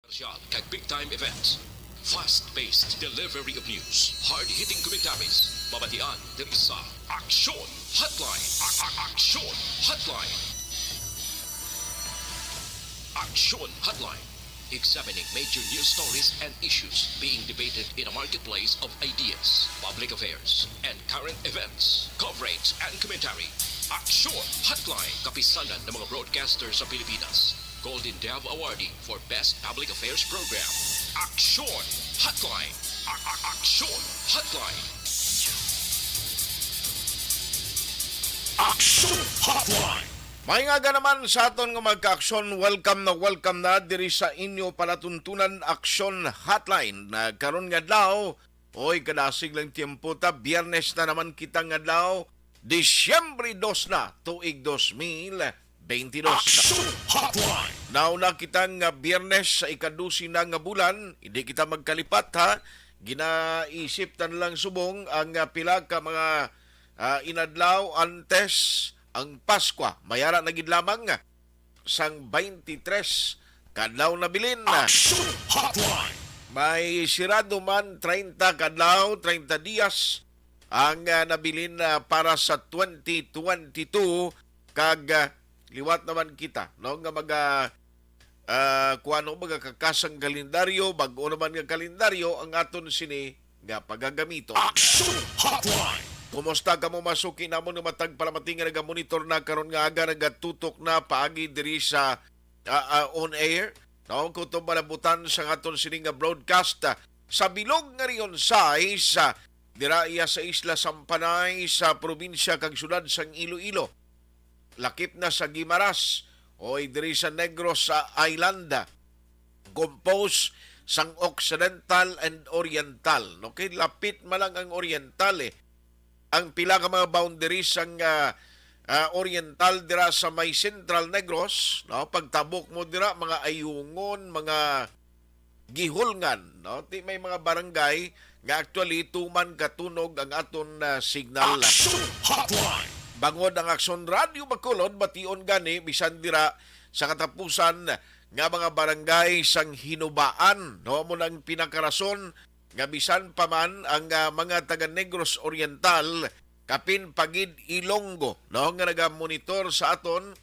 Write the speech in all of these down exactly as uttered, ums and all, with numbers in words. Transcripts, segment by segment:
Special kag big time events. Fast-paced delivery of news. Hard-hitting commentaries. Mabatian diri sa Aksyon Hotline. A- a- Aksyon Hotline. Aksyon Hotline. Examining major news stories and issues being debated in a marketplace of ideas, public affairs, and current events. Coverage and commentary. Aksyon Hotline. Kapisanan ng mga broadcaster sa Pilipinas. Golden Dove Awardee for Best Public Affairs Program. Aksyon Hotline. A- a- Aksyon Hotline. Aksyon Hotline. May nga naman sa aton nga magka-aksyon, welcome na welcome na diri sa inyo palatuntunan Aksyon Hotline. Na karon nga adlaw, oy, kadasig lang tiempo ta, Biyernes na naman kita nga adlaw, Disyembre dos na, tuig dos mil benti dos. Aksyon Hotline. Nauna kita nga Biyernes sa ika-dose na nga bulan, hindi kita magkalipat, ha. Ginaisip ta na lang subong ang, ah, pila ka mga, ah, inadlaw antes ang Paskwa. Mayara na gid lamang sang twenty-three kadlaw na bilin. Aksyon Hotline. May sirado man treinta kadlaw, treinta dias ang, ah, nabilin, ah, para sa twenty twenty-two, kag, ah, liwat naman kita, no, nga maga, ah, kuwano, magakakasang kalendaryo, bag-o naman nga kalendaryo ang aton sini nga pagagamito. Aksyon Hotline. Kumusta kamo, masuki namon nga matag palamati nga nagamonitor na karon nga aga, nagatutok na paagi diri sa, ah, ah, on air, no? Kutob malabutan sa aton sini nga broadcast, ah, sa bilog nga Region sais, ah, dira iya sa Isla Sampanay, sa probinsya kag syudad sang Iloilo. Lakip na sa Guimaras, oy, diri sa Negros, ah, Island, composed sang Occidental and Oriental. Okay, lapit man lang ang Oriental, eh. Ang pila ka mga boundaries sang, ah, ah, Oriental dira sa may Central Negros, no? Pagtabok mo dira, mga Ayungon, mga Gihulngan, no? Ti may mga barangay nga actually tuman katunog ang aton, ah, signal. Aksyon Hotline. Bangod ang Aksyon Radyo Bacolod, bation gani bisan dira sa katapusan nga mga barangay sang Hinubaan, no? Amo nang pinakarason nga bisan pa man ang, ah, mga taga Negros Oriental, kapin pa gid Ilonggo, no, nga nagamonitor sa aton,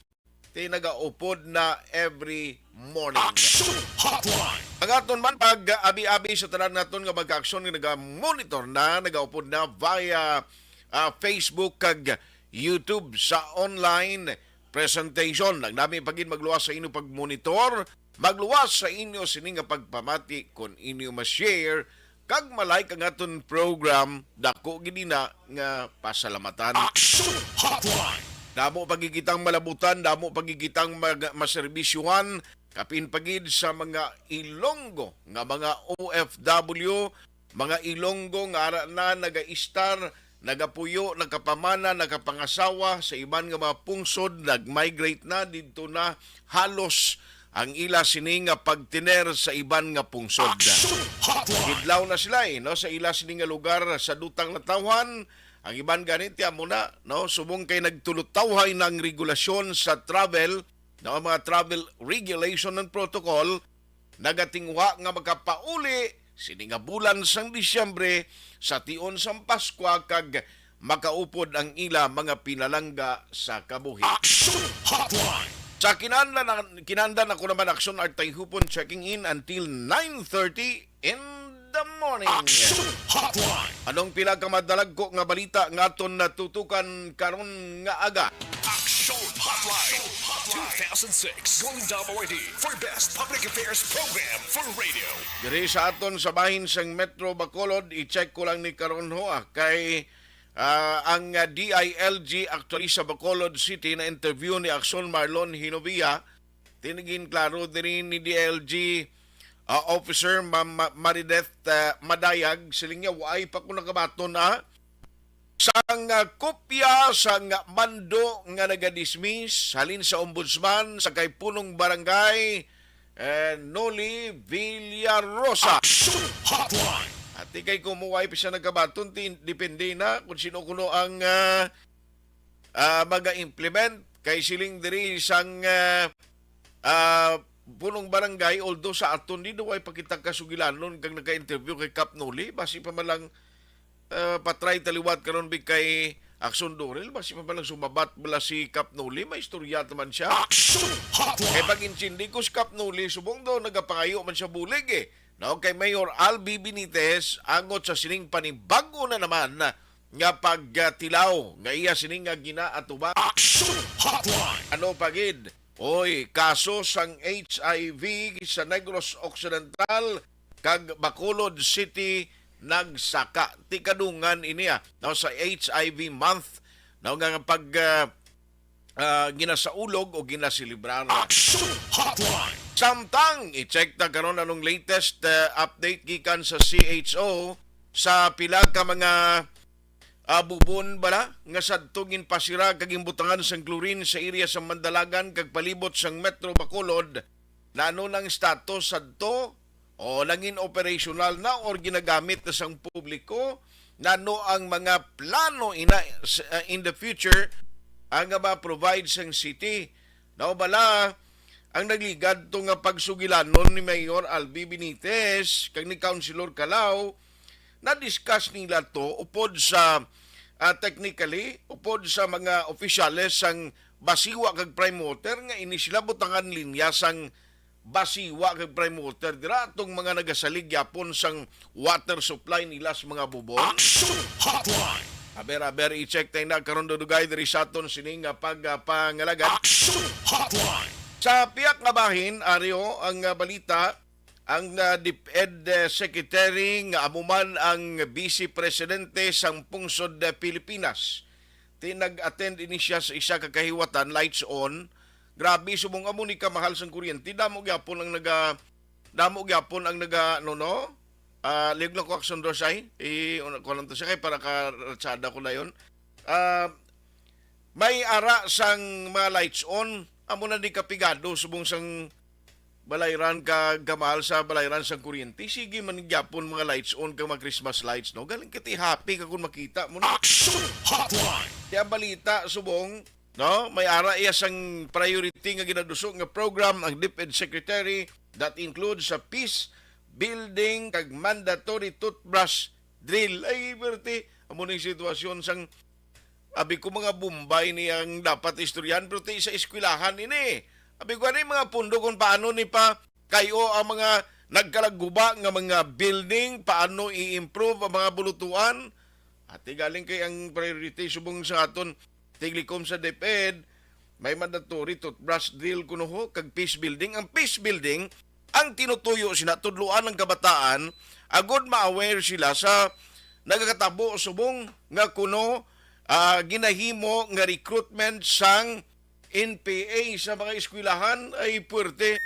ti nagaupod na every morning. Aksyon Hotline. Ang aton man pag-abi-abi sa tanan naton nga magkaaksyon nga nagamonitor na, nagaupod na via, ah, Facebook kag YouTube sa online presentation. Ang nami pa gid magluwas sa inyo pagmonitor, magluwas sa inyo sini nga pagpamati kon inyo ma-share kag ma-like ang aton program, dako gid ina nga pasalamatan. Aksyon Hotline. Damo pa gid kitang malabutan, damo pa gid kitang mag-, maserbisyuhan, kapin pa gid sa mga Ilonggo nga mga O F W, mga Ilonggo nga ara na nagaistar, nagapuyo, nakapamana, nakapangasawa sa iban nga mga pungsod, nag-migrate na, didto na halos ang ila sini nga pagtener sa iban nga pungsod. Aksyon Hotline. Kidlaw na sila, eh, no, sa ila sini nga lugar sa dutang natawhan. Ang iban gani ti amo na, no, subong kay nagtulutawhay na ang regulasyon sa travel, no, ang mga travel regulation and protocol, nagatinguha nga makapauli sini nga bulan sang Disyembre sa tion sang Paskwa kag makaupod ang ila mga pinalangga sa kabuhi. Aksyon Hotline. Sa kinahanglan, kinahanglan ako naman, Aksyon Artay Hupon, checking in until nine thirty in the morning. Aksyon Hotline. Anong pila ka madalagko nga balita nga aton natutukan karon nga aga? Aksyon Hotline two thousand six Golden Dove Awardee for Best Public Affairs Program for Radio. Diri sa aton sa bahin sang Metro Bacolod, i-check ko lang ni karon ho, ah, kay, ah, ang, ah, D I L G actually sa Bacolod City na interview ni Aksyon Marlon Hinovia, ti naging klaro diri ni D I L G, ah, Officer Ma-, Ma-, Marideth, ah, Madayag, siling niya, "Waay pa ko nakabaton, ah, sang, ah, kopya sang mando nga nagadismiss halin sa Ombudsman sa kay Punong Barangay, eh, Noli Villarosa." Aksyon Hotline. Ati kay kung waay pa siya nakabaton, ti-, depende na kung sino kuno ang, ah, ah, maga-implement kay siling diri sang, ah, ah, punong barangay, although sa aton di daw ay pakita kasugilanon kag naka-interview kay Kap Noli, basi pa man lang, ah, patry taliwat karon bi kay Action Dorel, basi pa man lang sumabat bala si Kap Noli, may istorya naman siya. Action Hotline! Kay pag-intindi ko si Kap Noli, subong daw nagapangayo man siya bulig eh. No, kay Mayor Albi Benitez, angot sa sining panibag-o na naman nga pagtilaw nga iya sini nga ginaatubang. Action Hotline! Ano pa gid? Oy, kaso sang H I V sa Negros Occidental kag Bacolod City nagsaka. Tikadungan ini, ah, no, sa H I V month, no, nga pag, ah, ah, ginasaulog o ginaselebrar. Action Hotline! Samtang i-check ta karon anong latest, ah, update gikan sa C H O sa pila ka mga, ah, bubon bala nga sadto ginpasira kag ginbutangan sang chlorine sa area sa Mandalagan kag palibot sang Metro Bacolod. Nano nang status sadto? O nangin operational na or ginagamit na sang publiko? Nano ang mga plano ina s- uh, in the future ang nga ma-provide sang city? Nao bala ang nagligad to nga pagsugilanon ni Mayor Albi Benitez kag ni Councilor Calao, na-discuss nila to upod sa, ah, technically, upod sa mga opisyales sang Basiwa kag Prime Water nga ini sila butangan linya sang Basiwa kag Prime Water dira atong mga nagasalig gyapon sang water supply nila sa mga bubon. Action Hotline! Aber, aber, i-check tayo na karon dudugay diri sa aton sining nga pagpangalagad. Action Hotline! Sa piyak nga bahin, Ario, ang, ah, balita, ang, ah, DepEd, eh, Secretary nga amo man ang Vice Presidente sang Pungsod, eh, Pilipinas. Ti nag-attend ini siya sa isa ka kahiwatan, lights on. Grabe, subong amo ni kamahal sang kuryente. Damo gyapon ang naga, damo gyapon ang naga, ano, no? Ah, liyog lang ko, Action Dorsay. I, una ko lang to siya kay para ka ratsada ko na yun. Ah, may ara sang mga lights on. Amo na di kapigado, subong sang balayran ka gamahal sa balayran sang kuryente. Sige man gyapon mga lights on kag mga Christmas lights, no? Galing ka ti happy ka kung makita mo na. Action Hotline! Kaya balita, subong, no? May ara iya sang priority nga ginaduso nga program ang DepEd Secretary that includes sa peace building kag mandatory toothbrush drill. Ay, perte, amo ning sitwasyon sang, abi ko, mga Bombay ni ang dapat istoryahan, pero ti sa eskwelahan ini. Abi ko, ano yung mga pundo kung paano ni pa kayo ang mga nagkalagguba nga mga building, paano i-improve ang mga bulutuan? Ati galing kay ang priority subong sa aton tiglikom sa DepEd, may mandatory toothbrush drill kuno ho, kag peace building. Ang peace building, ang tinutuyo sina, tudloan ang kabataan, agod ma-aware sila sa nagakatabo subong nga kuno, ah, ginahimo nga recruitment sang N P A sa mga eskwelahan. Ay, puwerte.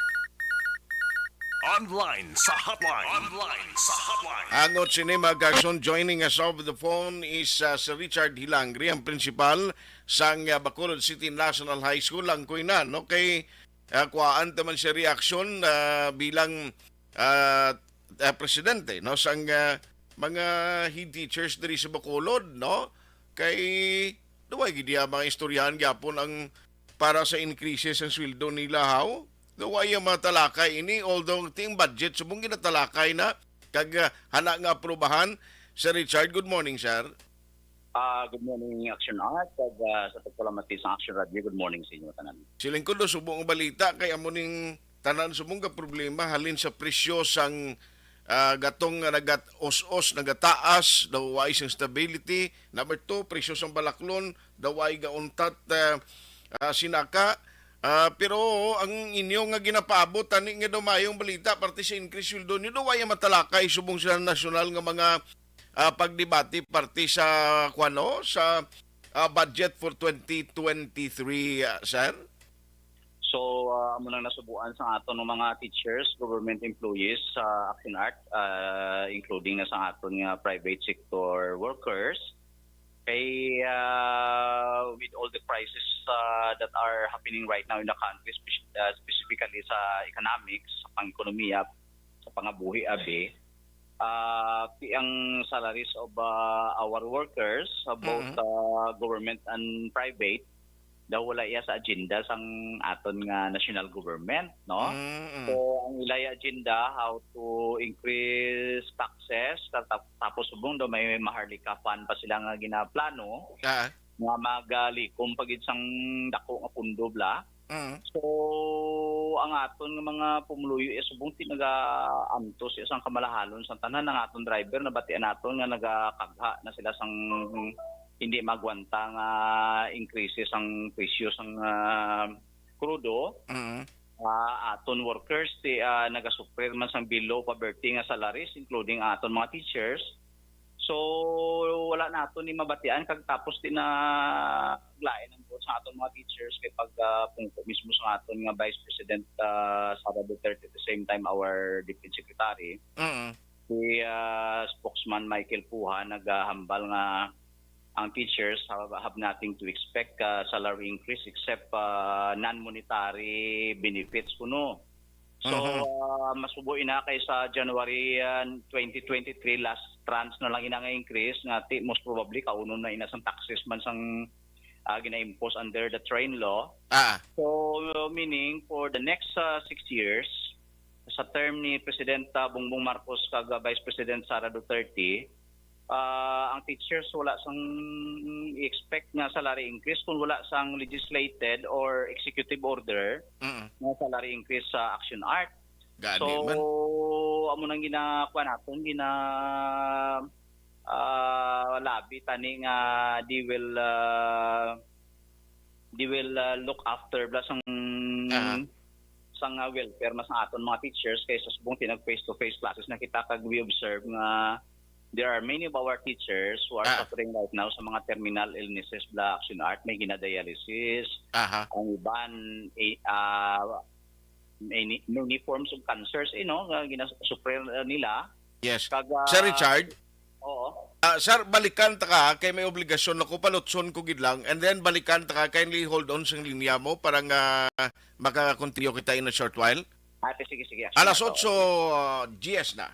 Online sa hotline. Online sa hotline. Angot sini, mga kagson, joining us over the phone is, ah, si Richard Hilangri, ang principal sang, ah, Bacolod City National High School. Ang kuinan, no? Kay, ah, kuhaan ta man siya reaksyon, ah, bilang, ah, ah, presidente, no, sang, ah, mga head teachers diri sa Bacolod, no? Kay daw ay gid iya mga istoryahan gyapon ang para sa increases ang sweldo nila, how? Daw ay ang mga talakay ini, although ting budget subong ginatalakay na kag, ah, hana nga aprubahan. Sir Richard, good morning, sir. Ah, good morning, Action Art, kag, ah, sa pagpalamat sa Action Radio, good morning sa inyo tanan. Siling ko do, subong ang balita kay amo ning tanan subong nga problema halin sa presyo sang, ah, gatong nga nagat-os-os, nagataas, daw way sang stability. Number two, presyo sang balaklon, daw way gauntat, ah, ah, sinaka. Ah, pero ang inyo nga ginapaabot tani nga daw mayong balita parte sa increase sweldo niyo, daw way matalakay subong sa nasyonal nga mga, ah, pagdebate parte sa, kuwano, sa, ah, budget for twenty twenty-three, ah, sir? So, ah, amo nang nasubuan sa aton ng mga teachers, government employees sa Action Art, ah, including na sa aton nga private sector workers. Kay, ah, with all the crisis, ah, that are happening right now in the country, spec-, ah, specifically sa economics, sa pang-ekonomiya, sa pangabuhi, abi, ah, ti ang salaries of, ah, our workers, ah, both, Mhm. ah, government and private, daw wala iya sa agenda sang aton nga national government, no? Mm-mm. So, ang ilay agenda, how to increase taxes, ta-, ta-, tapos subong daw may Maharlika Fund pa sila nga ginaplano Ah. nga magalikom pa gid sang dako nga pundo bla. Mm. So, ang aton nga mga pumuluyo, eh, subong ti nagaantos iya sang kamalahalon sang tanan. Ang aton driver, nabatian naton nga nagakagha na sila sang hindi magwanta nga increases ang presyo sang, ah, krudo. Mm. Ah, aton workers, ti, ah, nagasuffer man sang below poverty nga salaries, including aton mga teachers. So, wala naton ni mabatian, kag tapos ti na lain ang buot sa aton mga teachers kay pag, ah, pungko mismo sa aton nga Vice President, ah, Sara Duterte, at the same time our Deputy Secretary, Mm. si, ah, spokesman Michael Puha, nagahambal nga ang teachers have, have nothing to expect, ah, salary increase except, ah, non-monetary benefits kuno. So, Mhm. ah, masubo ina kay sa January, ah, twenty twenty-three, last tranche na lang ina nga increase, nga ti-, most probably kaunon na ina sang taxes man sang, ah, gina-impose under the Train Law. Ah. So, meaning for the next, ah, six years, sa term ni President, ah, Bongbong Marcos kag, ah, Vice President Sara Duterte, ah, ang teachers wala sang i-expect nga salary increase kung wala sang legislated or executive order Mm. nga salary increase sa Action Act. Gani So, man. amo nang ginakuha naton, gina-, ah, labi tani nga they will, ah, they will, ah, look after bla sang Aha. sang, ah, welfare mas sa aton mga teachers kay sa subong tinag face-to-face classes na kita kag we observe nga there are many of our teachers who are Ah. suffering right now sa mga terminal illnesses bla, Action Art, may ginadialysis, Aha. ang iban, eh, ah, many, many forms of cancers, eh, no, nga ginasuffer, uh, nila. Yes. Kag, ah, Sir Richard? Oo. Ah, sir, balikan ta ka, kay may obligasyon ako, palutson ko gid lang. And then, balikan ta ka, kindly hold on sa linya mo para nga maka-continue kita in a short while. Ah, sige, sige. Alas Sige, otso, ah, diyes na.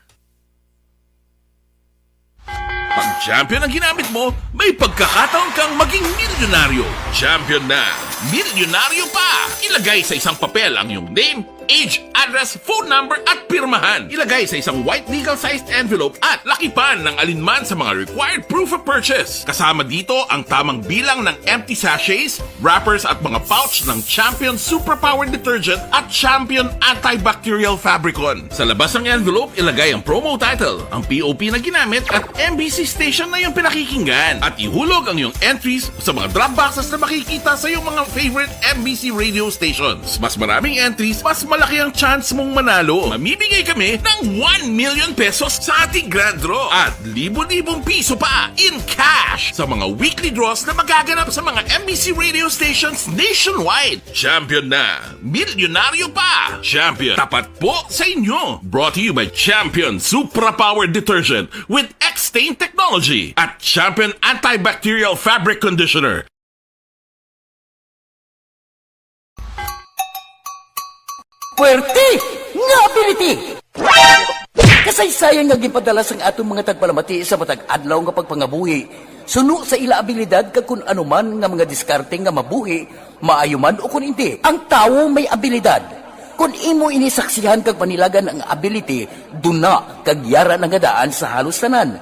Pag Champion ang ginamit mo, may pagkakataon kang maging milyonaryo. Champion na, milyonaryo pa! Ilagay sa isang papel ang iyong name, age, address, phone number, at pirmahan. Ilagay sa isang white legal-sized envelope at lakipan ng alinman sa mga required proof of purchase. Kasama dito ang tamang bilang ng empty sachets, wrappers, at mga pouch ng Champion Superpower Detergent at Champion Antibacterial Fabricon. Sa labas ng envelope, ilagay ang promo title, ang P O P na ginamit, at M B C station na iyong pinakikinggan. At ihulog ang iyong entries sa mga drop boxes na makikita sa iyong mga favorite M B C radio stations. Mas maraming entries, mas malaki ang chance mong manalo. Mamimigay kami ng one million pesos sa ating grand draw at libo-libong piso pa in cash sa mga weekly draws na magaganap sa mga M B C radio stations nationwide. Champion na! Milyonaryo pa! Champion, tapat po sa inyo! Brought to you by Champion Supra Power Detergent with X-Stain Technology at Champion Antibacterial Fabric Conditioner. Puwerte nga ability! Kasaysayan nga ginpadala sang aton mga tagpalamati sa matag adlaw nga pagpangabuhi, suno sa ila abilidad kag kun ano man nga mga diskarte nga mabuhi, maayo man o kun indi. Ang tawo may abilidad. Kun imo ini saksihan kag panilagan ang ability, duna kag yara na nga daan sa halos tanan.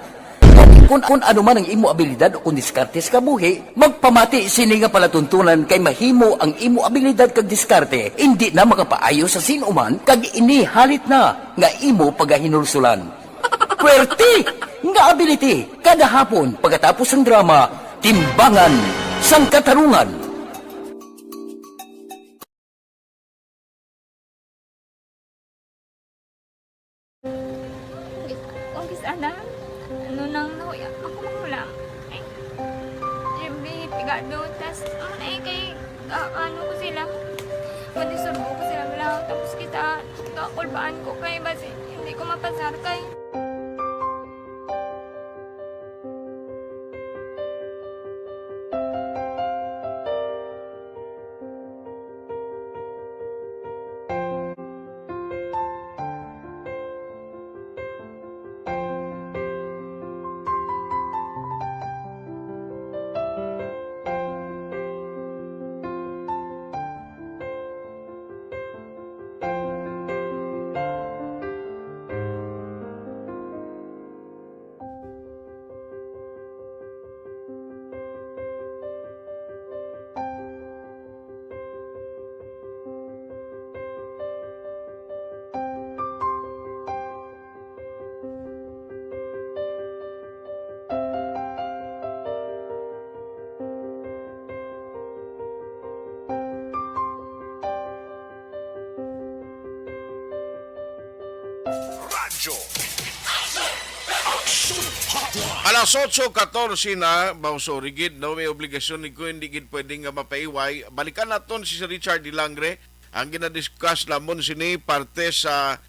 Kun, kun ano man ang imo abilidad o kun diskarte sa kabuhi, magpamati sini nga palatuntunan kay mahimo ang imo abilidad kag diskarte indi na makapaayo sa sin-o man kag ini halit na nga imo pagahinulsulan. Puwerte nga ability kada hapon pagkatapos sang drama, Timbangan sang Katarungan. Umpisa na, ano nang nahuya, ako magulang. Ay, Jimmy, pigado, tas, ano na eh, kay, ah, ano ko sila, madisurbo ko sila, wala, tapos kita, kakulbaan ko kay, basi, hindi ko mapasar kay. Action Hotline. Alas otso katorse na, ba, sorry gid, no? May obligasyon ni ko, hindi gid pwede nga mapaiway. Balikan naton si Sir Richard Dilangre. Ang ginadiscuss namon sini parte sa,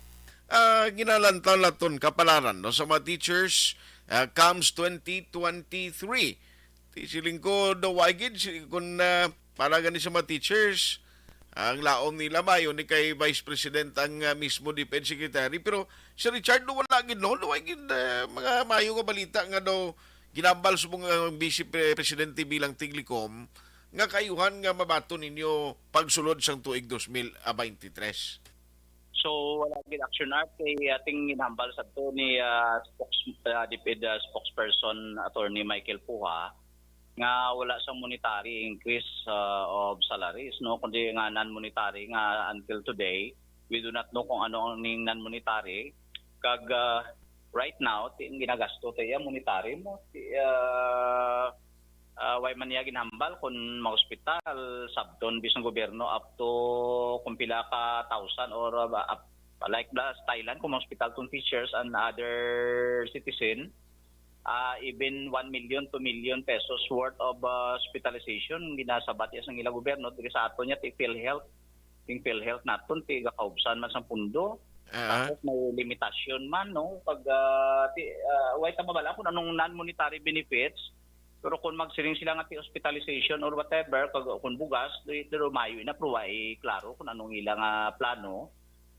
ah, ginalantaw naton kapalaran, no, sa mga teachers, ah, CAMS twenty twenty-three. Ti siling ko daw, why gid si, kun, ah, para gani sa mga teachers, ang laom nila mayo ni kay Vice President ang, ah, mismo DepEd Secretary. Pero si Richard, no, wala gid, no? Why gid, ah, mga mayo nga balita nga daw ginambal subong ang Vice Pre-, Presidente bilang tiglikom nga kaayuhan nga mabaton ninyo pagsulod sang tuig dos mil veintitrés? So, wala gid, Action Art, kay ating ginhambal sa to ni, ah, spokes-, ah, DepEd, ah, spokesperson Attorney Michael Puha nga wala sang monetary increase, ah, of salaries, no, kundi nga non-monetary nga until today. We do not know kung ano ang ning non-monetary. Kag, ah, right now, ti ang ginagasto ta iya monetary mo, ti, ah, ah, way man niya ginhambal kung ma-hospital, sabton bisan gobyerno up to kung pila ka thousand or, ah, up, like the Thailand, kung ma-hospital tong teachers and other citizen, ah, even one million, two million pesos worth of, ah, hospitalization ginasabat iya sang ila gobyerno. Diri sa aton niya, ti PhilHealth, ting PhilHealth naton, ti gakaubsan man sang pundo. Ah. Tapos may limitasyon man, no? Pag, ah, ti, ah, way ta mabala kung anong non-monetary benefits, pero kung magsiling sila nga ti hospitalization or whatever, kag kung bugas, di, di mayo ina, pero way klaro kung anong ila nga plano.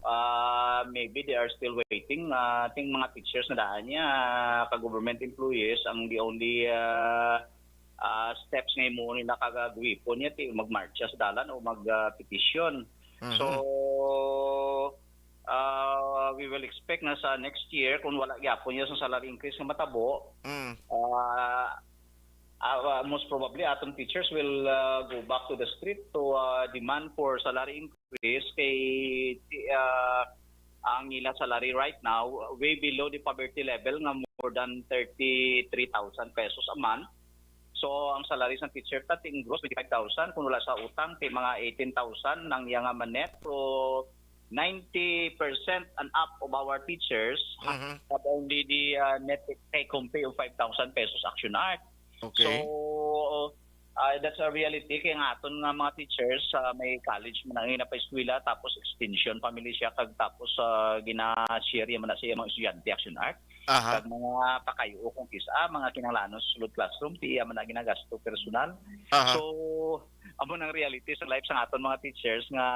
Ah, maybe they are still waiting. Ah, ting mga teachers na daan niya, ka government employees, ang the only, ah, ah, steps nga imo nila kagagwipon niya, ti magmarcha sa dalan o mag, ah, petition. Mhm. So, ah, we will expect na sa next year, kung wala gyapon niya sa salary increase nga matabo, Mm. ah, ah, most probably, atong teachers will, ah, go back to the street to, ah, demand for salary increase kay, ah, ang ila salary right now way below the poverty level nga more than thirty-three thousand pesos a month. So, ang salary sa teacher ta, ti gross, twenty-five thousand. Kung wala sa utang, ti mga eighteen thousand ang iya nga manet. So, ninety percent and up of our teachers Mhm. have only the, uh, net take-home pay of five thousand pesos, Action Art. Okay. So, uh, that's a reality. Kaya nga aton nga mga teachers, uh, may college man ang ina pa eskwela, tapos extension family siya, kag tapos, uh, gina-share man na sa iyang mga estudyante, Action Art. Aha. Kag mga pakayo kung kisa, mga kinahanglanon sa sulod classroom, ti iya man na ginagasto personal. Aha. So, amo nang reality sa life sa aton mga teachers nga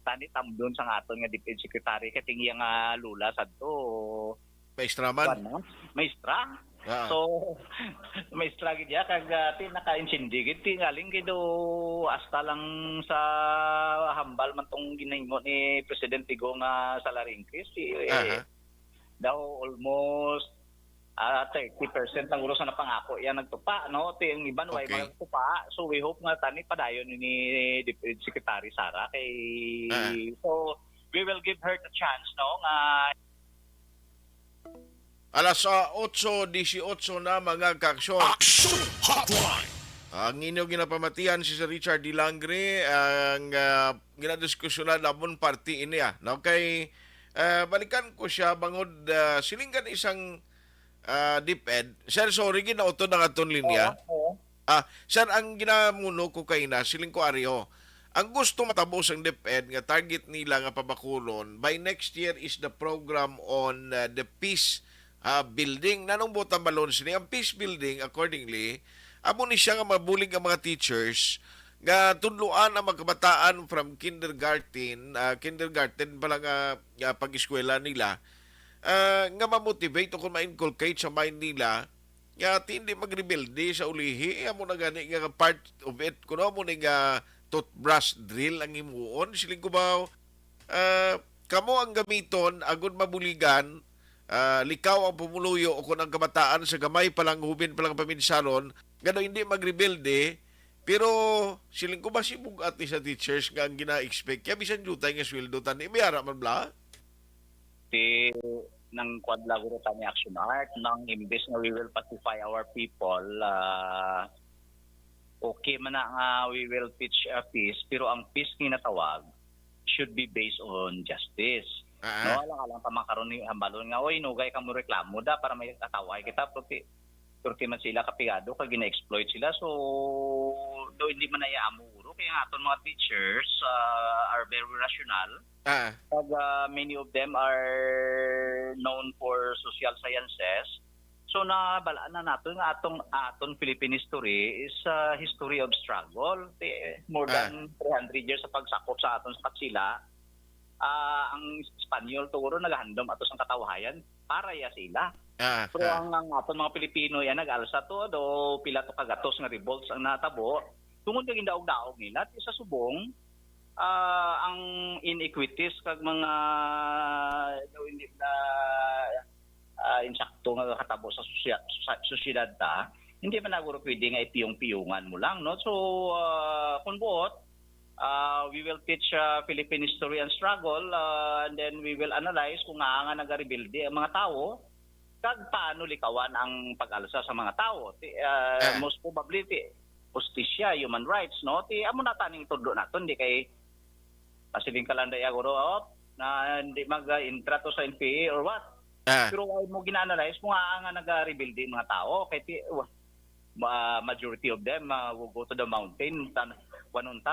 tani tamdon sa aton nga DepEd secretary, kay ti ang iya nga lola sadto, Maestra man. Kuwan, no? Maestra. Ah. So, maestra gid ya, kag, ah, ti nakaintindi gid, ti ngaling gid do hasta lang sa hambal man tong ginahimo ni Presidente Go nga salary increase, ti, eh, Aha. daw almost, ah, thirty percent lang ulo sa napangako iya nagtupa, no? Ti ang iban, way Okay. man nagtupa. So, we hope nga tani padayon ni Deputy Secretary Sara kay, Ah. so, we will give her the chance, no, nga Alas, ah, otso disiotso na, mga kaaksyon. Action Hotline. Ang inyo ginapamatian si Sir Richard Dilangre, ang, ah, ginadiskusyonan namon parti ini, ah. Now, kay, ah, balikan ko siya bangod, ah, siling gani sang, ah, DepEd. Sir, sorry, ginautod ang aton linya. Oo, oo. Ah, sir, ang ginamuno ko kay na, siling ko ari, oh, ang gusto matabo sang DepEd nga target nila nga pabakulon by next year is the program on, uh, the peace, uh, building. Nanong buot ang balon sini? Ang peace building, accordingly, amo ni siya nga mabulig ang mga teachers nga tudloan ang mga kabataan from kindergarten, uh, kindergarten pa lang, uh, uh, pag-eskwela nila, uh, nga ma-motivate o kung ma-inculcate sa mind nila nga ti hindi magrebelde sa ulihi, amo na gani nga part of it. Kuno amo ni nga toothbrush drill ang himuon, siling ko ba, ah, kamo ang gamiton agud mabuligan, ah, likaw ang pumuluyo o kun ang kabataan sa gamay pa lang, hubin pa lang paminsaron, nga daw hindi magrebelde, pero siling ko ba si bug-at ni sa teachers nga ang gina-expect kaya bisan jutay nga sweldo tani, may ara man bla? Ti nang kwan la guro ta ni Action Art, nang imbes nga we will pacify our people, ah, okay man na nga we will teach a peace, pero ang peace nga natawag should be based on justice. Ah, No, alang-alang pa man karon ni hambalon nga, "Oy, nugay ka mo reklamo da para may katawhay kita," pero ti-, pero ti man sila kapigado kag gina-exploit sila. So, do hindi man naya amo guro kay ang aton mga teachers ah, are very rational. ah, Kag ah, many of them are known for social sciences. So nabal-an na nato nga atong aton Philippine history is a history of struggle. Ti- More Ah. than three hundred years sa pagsakop sa aton sa Katsila. Ah, ang Espanyol tuguro nagahandom ato sang katawhayan para ya sila. ah, Pero ah, ang, ang aton mga Pilipino yan nag-alsa to do pila to kagatos nga revolts ang natabo tungod kag gindaog-daog nila ti sa subong ah, ang inequities kag mga daw hindi na ah, insakto nga katabo sa sosya- sa sosyedad ta, hindi man na guro pwede nga ipiyong-piyungan mo lang, no? So, ah, kung buot, ah, we will teach ah, Philippine history and struggle, ah, and then we will analyze kung nga nga nagarebelde ang mga tawo kag paano likawan ang pag-alsa sa mga tawo. Ti, ah, Ah. Most probably, ti, hustisya, human rights, no? Ti, amo na taning tudlo naton, di kay pasiling ka lang daya, guro, oh, na hindi mag-intra to sa N P A or what. ah, Pero ay mo gina-analyze mo nga nga nagarebelde mga tao kay ti, wa- ma- majority of them uh, will go to the mountain tan wanon ta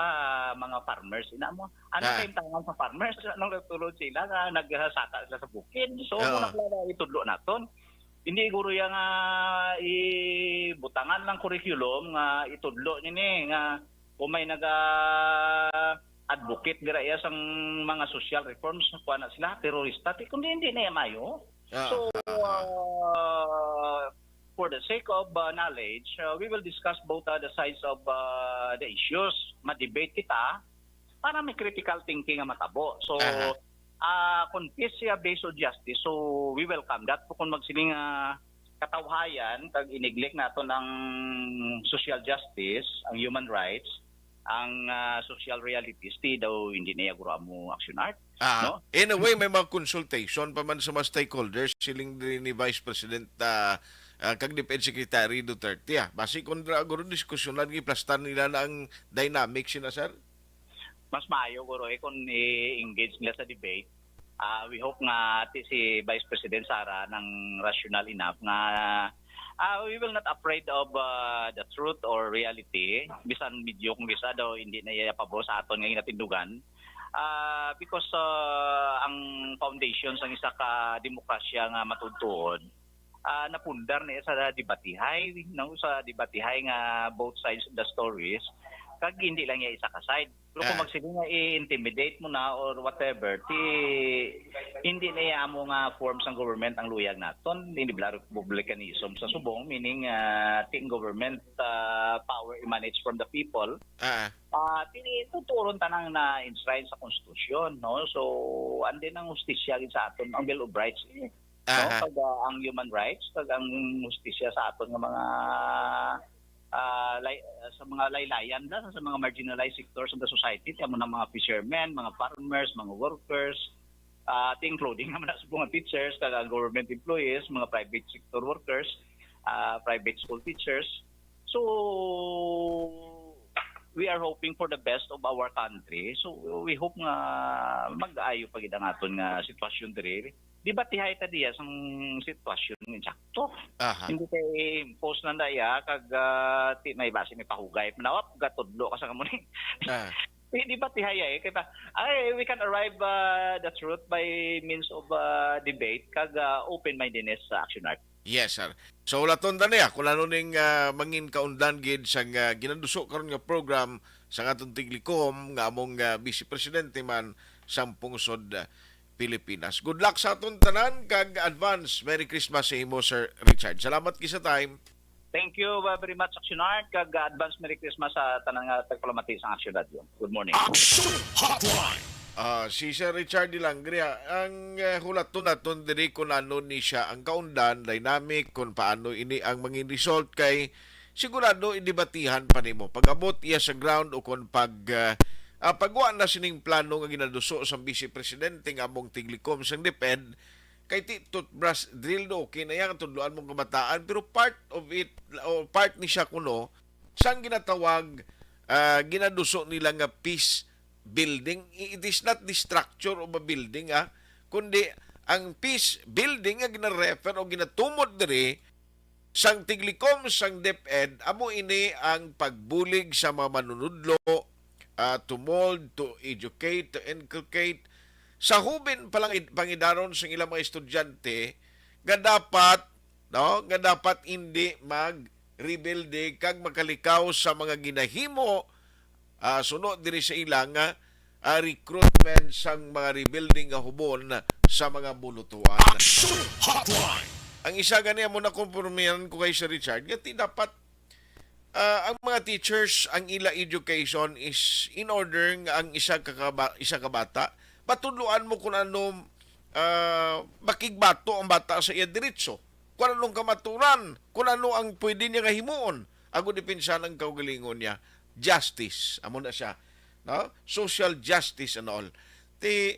mga farmers ina mo ano Ah. Kay tangan sa farmers anong nagtulod sila nga nagsasaka sila sa bukid so Oo. Muna klaro itudlo naton hindi guro ya nga ibutangan lang curriculum nga itudlo nini nga kung may naga advocate dira iya sang mga social reforms kuha na sila terorista ti kundi hindi na iya mayo ah, so ah, ah. uh, for the sake of uh, knowledge uh, we will discuss both uh, the sides of uh, the issues ma-debate kita para may critical thinking nga matabo so Aha. uh, kung peace siya based on justice so we welcome that kung magsiling uh, katawhayan kag i-neglect naton ang social justice ang human rights ang uh, social realities ti daw hindi na guro amo action art Ah, no? In a way, may mga consultation pa man sa mga stakeholders, siling diri ni Vice President ah, ah, kag DepEd Secretary Duterte. Ah. Basi kung ra guro diskusyonan, giplastar nila na ang dynamics sina, sir? Mas maayo guro eh kung i-engage nila sa debate. Ah, we hope nga ti si Vice President Sara nang rational enough nga ah, we will not afraid of ah, the truth or reality bisan medyo kung bisa daw hindi na iya pabor sa aton nga ginatindugan. Ah, because ah, ang foundation sang isa ka demokrasya nga matuod-tuod ah, napundar niya sa debatihay, no, sa debatihay nga both sides of the stories, kag hindi lang niya isa ka side. Pero kung Ah. Magsiling nga i-intimidate mo na or whatever, ti hindi na iya amo nga form sang government ang luyag naton, hindi bala republicanism sa subong, meaning ah, ti ang government ah, power emanates from the people. Ah, Ah, ti tuturon tanang na enshrine sa konstitusyon, no? So, andin ang hustisya gid sa aton, ang Bill of Rights, eh, no? aha. Pag ah, ang human rights, pag ang hustisya sa aton nga mga ah, lay, sa mga laylayan na sa mga marginalized sectors of the society, kamo na mga fishermen, mga farmers, mga workers, ah, including naman sa mga teachers, kag ang government employees, mga private sector workers, ah, private school teachers. So we are hoping for the best of our country. So we hope nga mag-ayo pa gid ang aton nga sitwasyon diri. Debatihay ta diya sang sitwasyon nga insakto. Aha. Hindi kay impose na daya kag ah, ti may basi may pahugay. Manawap gatudlo ka sa kamo ni. Ah. Hindi ba tihaya eh? Kaya, ay, we can arrive uh, the truth by means of uh, debate kag uh, open-mindedness sa action art. Yes, sir. So, ulaton ta niya kung ano ning ah, mangin kaundan gid sang ah, ginaduso karon nga program sa aton tiglikom nga among ah, Vice Presidente man sang pungsod ah, Pilipinas. Good luck sa aton tanan kag advance Merry Christmas sa imo, Sir Richard. Salamat kay sa time. Thank you uh, very much, Action Art, kag uh, advance Merry Christmas sa tanan nga tagpalamati sa Action Radio. Good morning. Action Hotline. Ah, si Sir Richard Dilangria, ang uh, hulaton naton diri kung ano ni siya ang kaundan, dynamic, kung paano ini ang mangin result kay sigurado idebatihan pa nimo. Pag-abot iya sa ground o kung pag uh, uh, pagwa na sining plano nga ginaduso sa Vice Presidente nga among tiglikom sang DepEd, kay ti toothbrush drill do okay na yan, tudloan mong kabataan, pero part of it, o part ni siya kuno, sang ginatawag, ah, ginaduso nila nga peace building. I- It is not the structure of a building, ah, kundi ang peace building nga gina-refer o ginatumod diri sang tiglikom sang DepEd, amo ini ang pagbulig sa mga manunudlo, ah, to mold, to educate, to inculcate sa hubin pa lang id-, pangidaron sang ilang mga estudyante nga dapat, no, nga dapat hindi magrebelde kag makalikaw sa mga ginahimo, ah, suno diri sa ila nga, ah, recruitment sang mga rebelde nga hubon sa mga bulutuan. Action Hotline! Ang isa gani, amo na, konpormihan ko kay Sir Richard, nga ti dapat, ah, ang mga teachers, ang ila education is in order nga ang isa ka kaba-, isa ka bata, matudloan mo kung ano, ah, makigbato ang bata sa iya diretso, kung anong kamaturan, kung ano ang pwede niya nga himuon, agud depensahan ang kaugalingon niya. Justice, amo na siya, no? Social justice and all. Ti,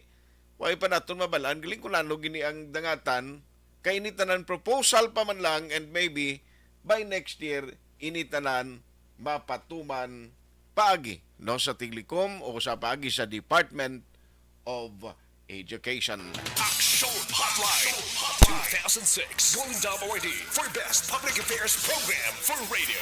way pa naton mabalaan galing kung ano gini ang dangatan, kay ini tanan proposal pa man lang, and maybe by next year, ini tanan mapatuman paagi, no, sa Tiglikom o sa paagi sa Department of Education. Action Hotline two thousand six Golden Dove Awardee for Best Public Affairs Program for Radio.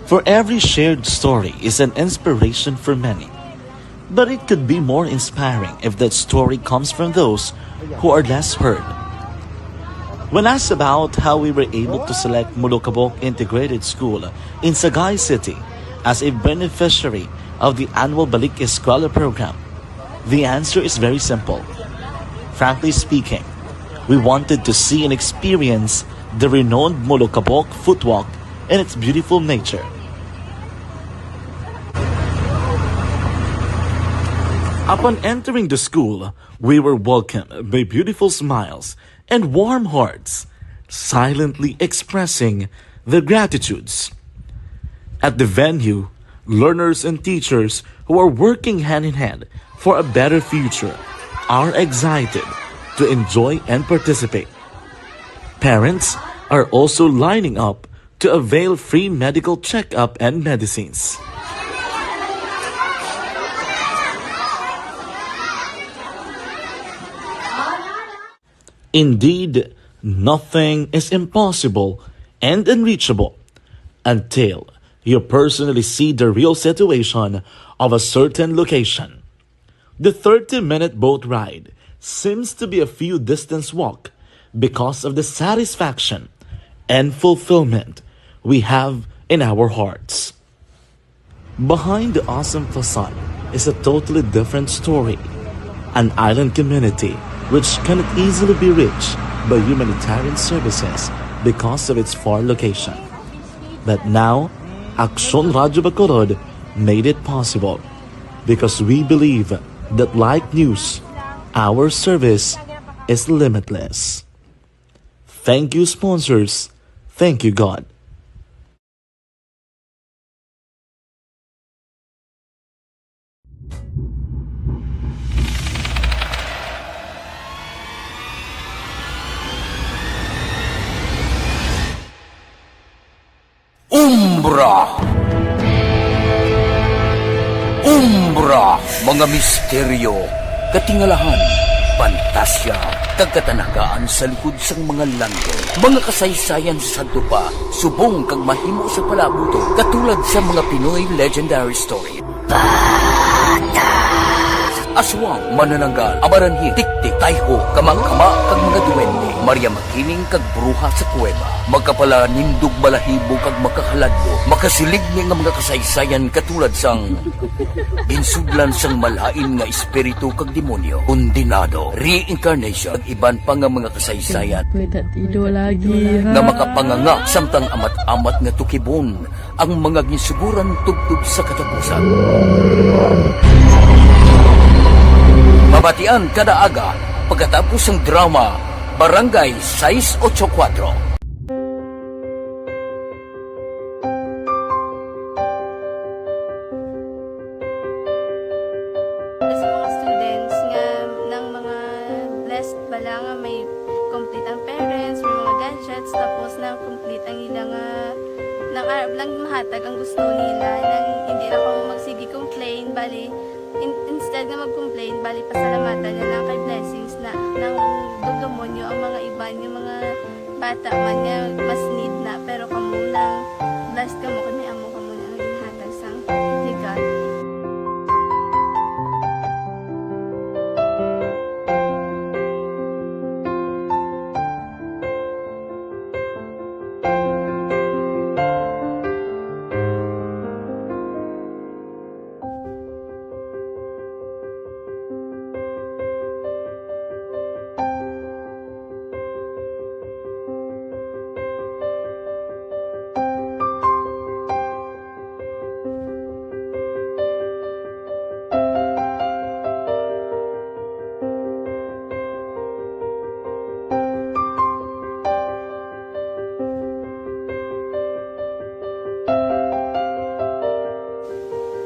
For every shared story is an inspiration for many. But it could be more inspiring if that story comes from those who are less heard. When asked about how we were able to select Molokabok Integrated School in Sagay City as a beneficiary of the annual Balik Eskwela program, the answer is very simple. Frankly speaking, we wanted to see and experience the renowned Molokabok Footwalk and its beautiful nature. Upon entering the school, we were welcomed by beautiful smiles and warm hearts, silently expressing their gratitudes. At the venue, learners and teachers who are working hand in hand for a better future are excited to enjoy and participate. Parents are also lining up to avail free medical checkup and medicines. Indeed, nothing is impossible and unreachable until you personally see the real situation of a certain location. The thirty-minute boat ride seems to be a few distance walk because of the satisfaction and fulfillment we have in our hearts. Behind the awesome facade is a totally different story, an island community which cannot easily be reached by humanitarian services because of its far location. But now, Aksyon Radyo Bacolod made it possible because we believe that like news, our service is limitless. Thank you, sponsors. Thank you, God. Umbra. Umbra, mga misteryo, katingalahan, pantasya, kag katanagaan sa likod sang mga landong. Mga kasaysayan sa sadto pa, subong kag mahimo sa palaabuton, katulad sa mga Pinoy legendary story. Aswang, manananggal, amaranhit, tiktik, tayho, kamangkama, kag mga duwende, Maria Makiling kag bruha sa kuweba, makapalanindog balahibo kag makahaladlo, makasiligni nga mga kasaysayan katulad sang ginsudlan sang malain nga espiritu kag demonyo, kondenado, reincarnation, kag iban pa nga mga kasaysayan. May tatido lagi, ha? Nga makapanganga samtang amat-amat nga tukibon ang mga ginsuguran tubtob sa katapusan. Mabatian kada aga pagkatapos sang drama Barangay sais ocho kuwatro. Shots, tapos na-complete ang ila nga, nang arab lang mahatag ang gusto nila, nang hindi na ko magsige complain, bali, in-, instead nga mag-complain, bali, pasalamatan na lang kay blessings na, nang dumdumonyo ang mga iban, yung mga bata man nga mas need na, pero kamo nang blessed kamo kay may amo kamo na nga ginhatag sang ni God.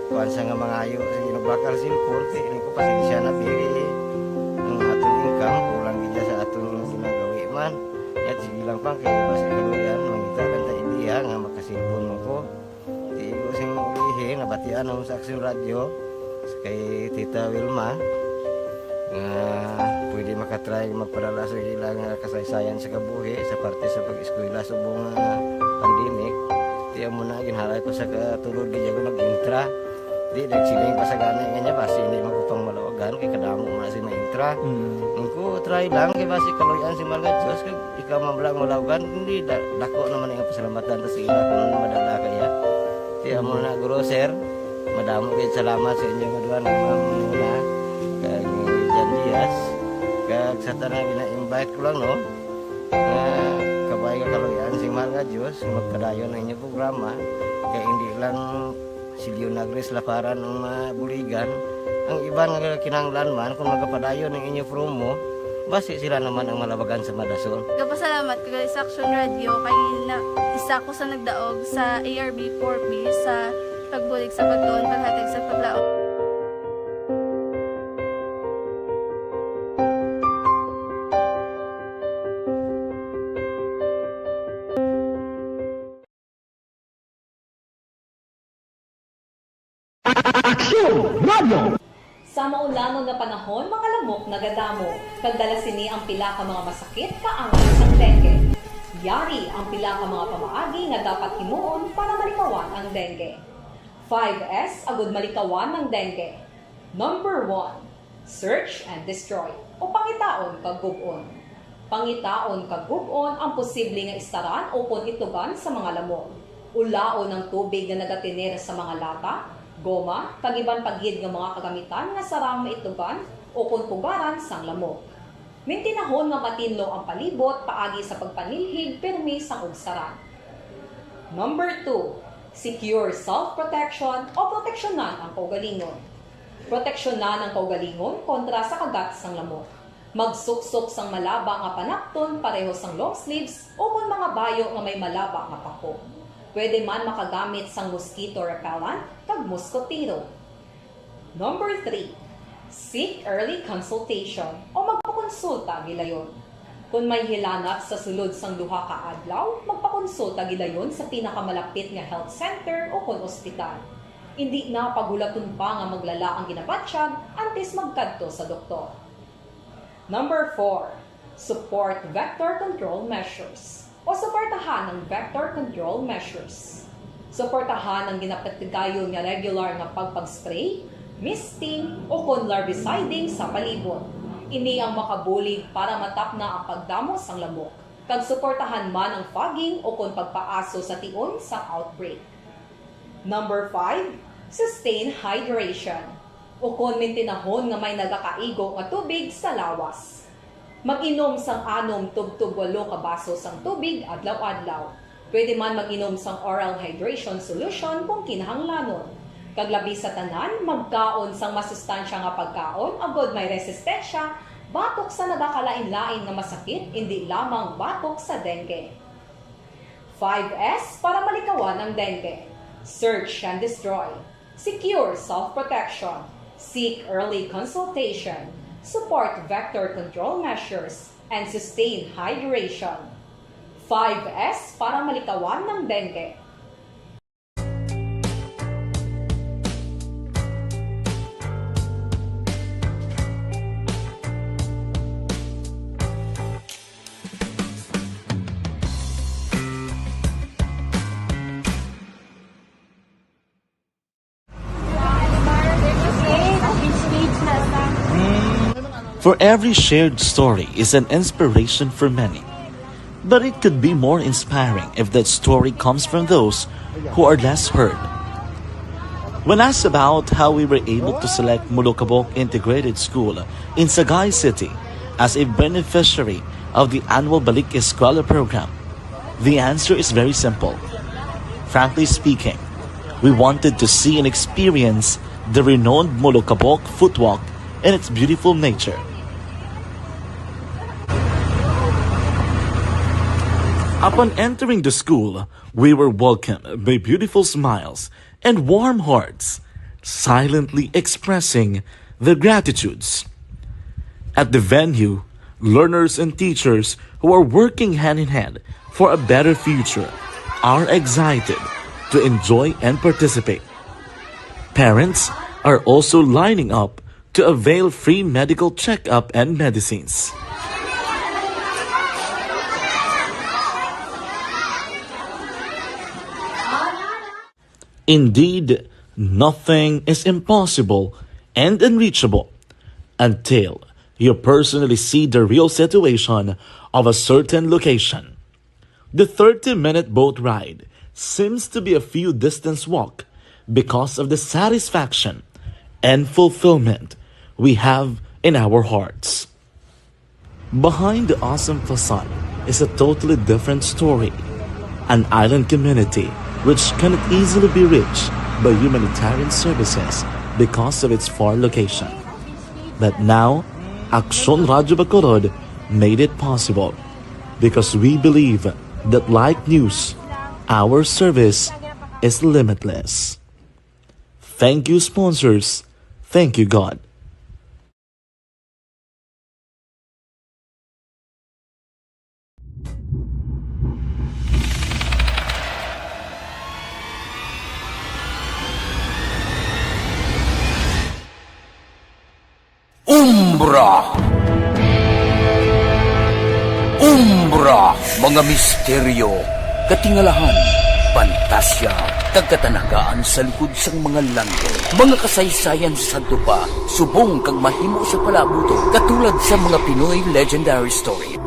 Kuan sa nga mangayo sa ginabakal cellphone, kay ko pasensya na, diri ang aton income, kulang gid sa aton ginagawi man. Yat, sige lang pa, kay basi kaluyan, mangita lang ta ideya nga makasilpon mo ko. Di ko sing ulihi, nabatian ako sa Aksyon Radyo, kay Tita Wilma, nga pwede makatry magpadala sa ila nga kasaysayan sa kabuhi sa parte sa pag-eskwela subong nga pandemic. Di amo na, ginhalay ko sa katulod, di ako nag-intra. Di, nagsiling pa sa gani nga niya, basi hindi man ko pang malawagan, kay kadamo mo na si ma-intra. Mm. Ang ko, try lang, kay basi kaluyan si Mahal nga Diyos, kag ikaw man lang malawagan, hindi, da-, dako naman ang pasalamatan ta sa ila kung madala kaya. Kaya mo na, guro, sir, madamo kayo salamat sa inyo nga duha nga mga muna, kag ni Jan Diaz, kag sa tanan, gina-invite ko lang, no, nga kabay nga kaluyan sing Mahal nga Diyos, magpadayon ang inyong programa, kay hindi lang si Leonagris Laparan ang mabuligan. Ang iban nga kinahanglan man, kung magapadayon ang inyo promo, basi sila naman ang malabagan sa madasol. Gapasalamat ko gali sa Action Radio kay na, isa ko sa nagdaog sa A R B four B sa pagbulig sa pagtuon, paghatag sa paglaom. Aksyon Radio! Sa maulanon nga panahon, mga lamok nagadamo, kag dala sini ang pila ka mga masakit kaangay sang dengue. Yari ang pila ka mga pamaagi nga dapat himuon para malikawan ang dengue. Five S agud malikawan ang dengue. Number one, search and destroy, o pangitaon kag gub-on. Pangitaon kag gub-on ang posible nga istaran ukon itugan sa mga lamok. Ulaon ang tubig nga nagatener sa mga lata, goma, kag iban pa gid nga mga kagamitan nga sarang maitugan ukon pugaran sang lamok. Mintinahon nga matinlo ang palibot paagi sa pagpanilhig pirmi sang ugsaran. Number two, secure self-protection o proteksyonan ang kaugalingon. Proteksyonan ang kaugalingon kontra sa kagat sang lamok. Magsuksok sang malaba nga panapton pareho sang long sleeves ukon mga bayo nga may malaba nga pako. Pwede man makagamit sang mosquito repellent kag muskotero. Number three, seek early consultation o magpakonsulta gilayon. Kon may hilanat sa sulod sang duha ka adlaw, magpakonsulta gilayon sa pinakamalapit nga health center ukon ospital. Indi na paghulaton pa nga maglala ang ginabatyag antes magkadto sa doktor. Number four, support vector control measures o suportahan ang vector control measures. Suportahan ang ginapatigayon nga regular nga pagpag-spray, misting, ukon larviciding sa palibot. Ini ang makabulig para matapna ang pagdamo sang lamok, kag suportahan man ang fogging ukon pagpaaso sa tion sang outbreak. Number five, sustain hydration, ukon mintinahon nga may nagakaigo nga tubig sa lawas. Mag-inom sang anom tubtob walo ka baso sang tubig adlaw-adlaw. Pwede man mag-inom sang oral hydration solution kung kinahanglanon. Kag labi sa tanan, magkaon sang masustansya nga pagkaon agod may resistensya batok sa nagakalain-lain nga masakit, indi lamang batok sa dengue. Five S para malikawan ang dengue. Search and destroy. Secure self-protection. Seek early consultation. Support vector control measures. And sustain hydration. Five S para malikawan ng dengue. For every shared story is an inspiration for many. But it could be more inspiring if that story comes from those who are less heard. When asked about how we were able to select Molokabok Integrated School in Sagay City as a beneficiary of the annual Balik Eskwela program, the answer is very simple. Frankly speaking, we wanted to see and experience the renowned Molokabok Footwalk and its beautiful nature. Upon entering the school, we were welcomed by beautiful smiles and warm hearts, silently expressing their gratitudes. At the venue, learners and teachers who are working hand in hand for a better future are excited to enjoy and participate. Parents are also lining up to avail free medical checkup and medicines. Indeed, nothing is impossible and unreachable until you personally see the real situation of a certain location. The thirty-minute boat ride seems to be a few distance walk because of the satisfaction and fulfillment we have in our hearts. Behind the awesome facade is a totally different story, an island community which cannot easily be reached by humanitarian services because of its far location. But now, Aksyon Radyo Bacolod made it possible because we believe that like news, our service is limitless. Thank you, sponsors. Thank you, God. Umbra. Umbra, mga misteryo, katingalahan, pantasya, kag katanagaan sa likod sang mga langit. Mga kasaysayan sa sadto pa, subong kag mahimo sa palabuton, katulad sa mga Pinoy legendary story.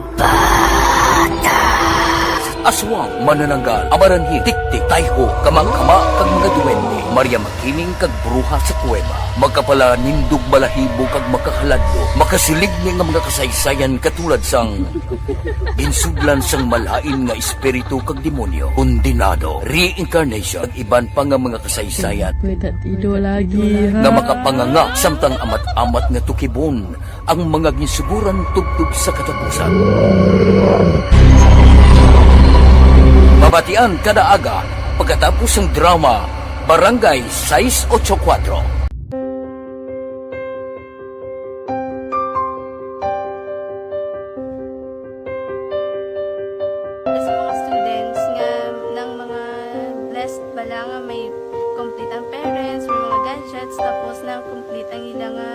Aswang, manananggal, amaranhit, tiktik, tayho, kamakama, kag mga duwende, Maria Makiling, kag bruha sa kuweba. Makapalanindog balahibo kag makahaladlo, makasiligni nga mga kasaysayan katulad sang ginsudlan sang malain nga espiritu kag demonyo, kondenado, reincarnation, kag iban pa nga mga kasaysayan May tatido lagi, ha? nga makapanganga samtang amat-amat nga tukibon ang mga ginsuguran tubtob sa katapusan. Mabatian kada aga pagkatapos sang drama Barangay sais ocho kuwatro. Sa mga students nga nang mga blessed bala nga may complete ang parents, may mga gadgets, tapos nang complete ang ila nga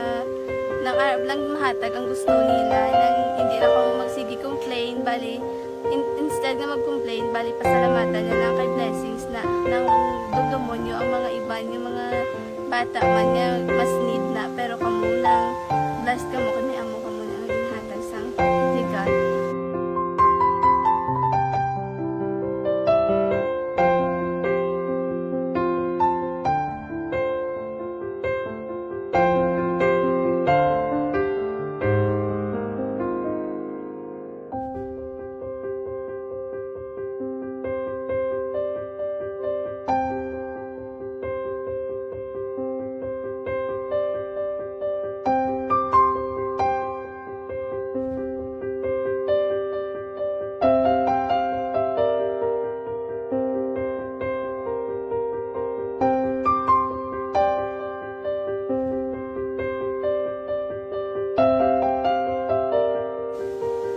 nang arab lang mahatag ang gusto nila, nang hindi na kamo magsige complain, bali in, instead nga mag-complain, bali pasalamatan na lang kay blessings na nang dugdumon nyo ang mga iban nga mga bata man nga mas need na, pero kamo nang blessed kamo kay may amo kamo nga ginhatag sang ni God.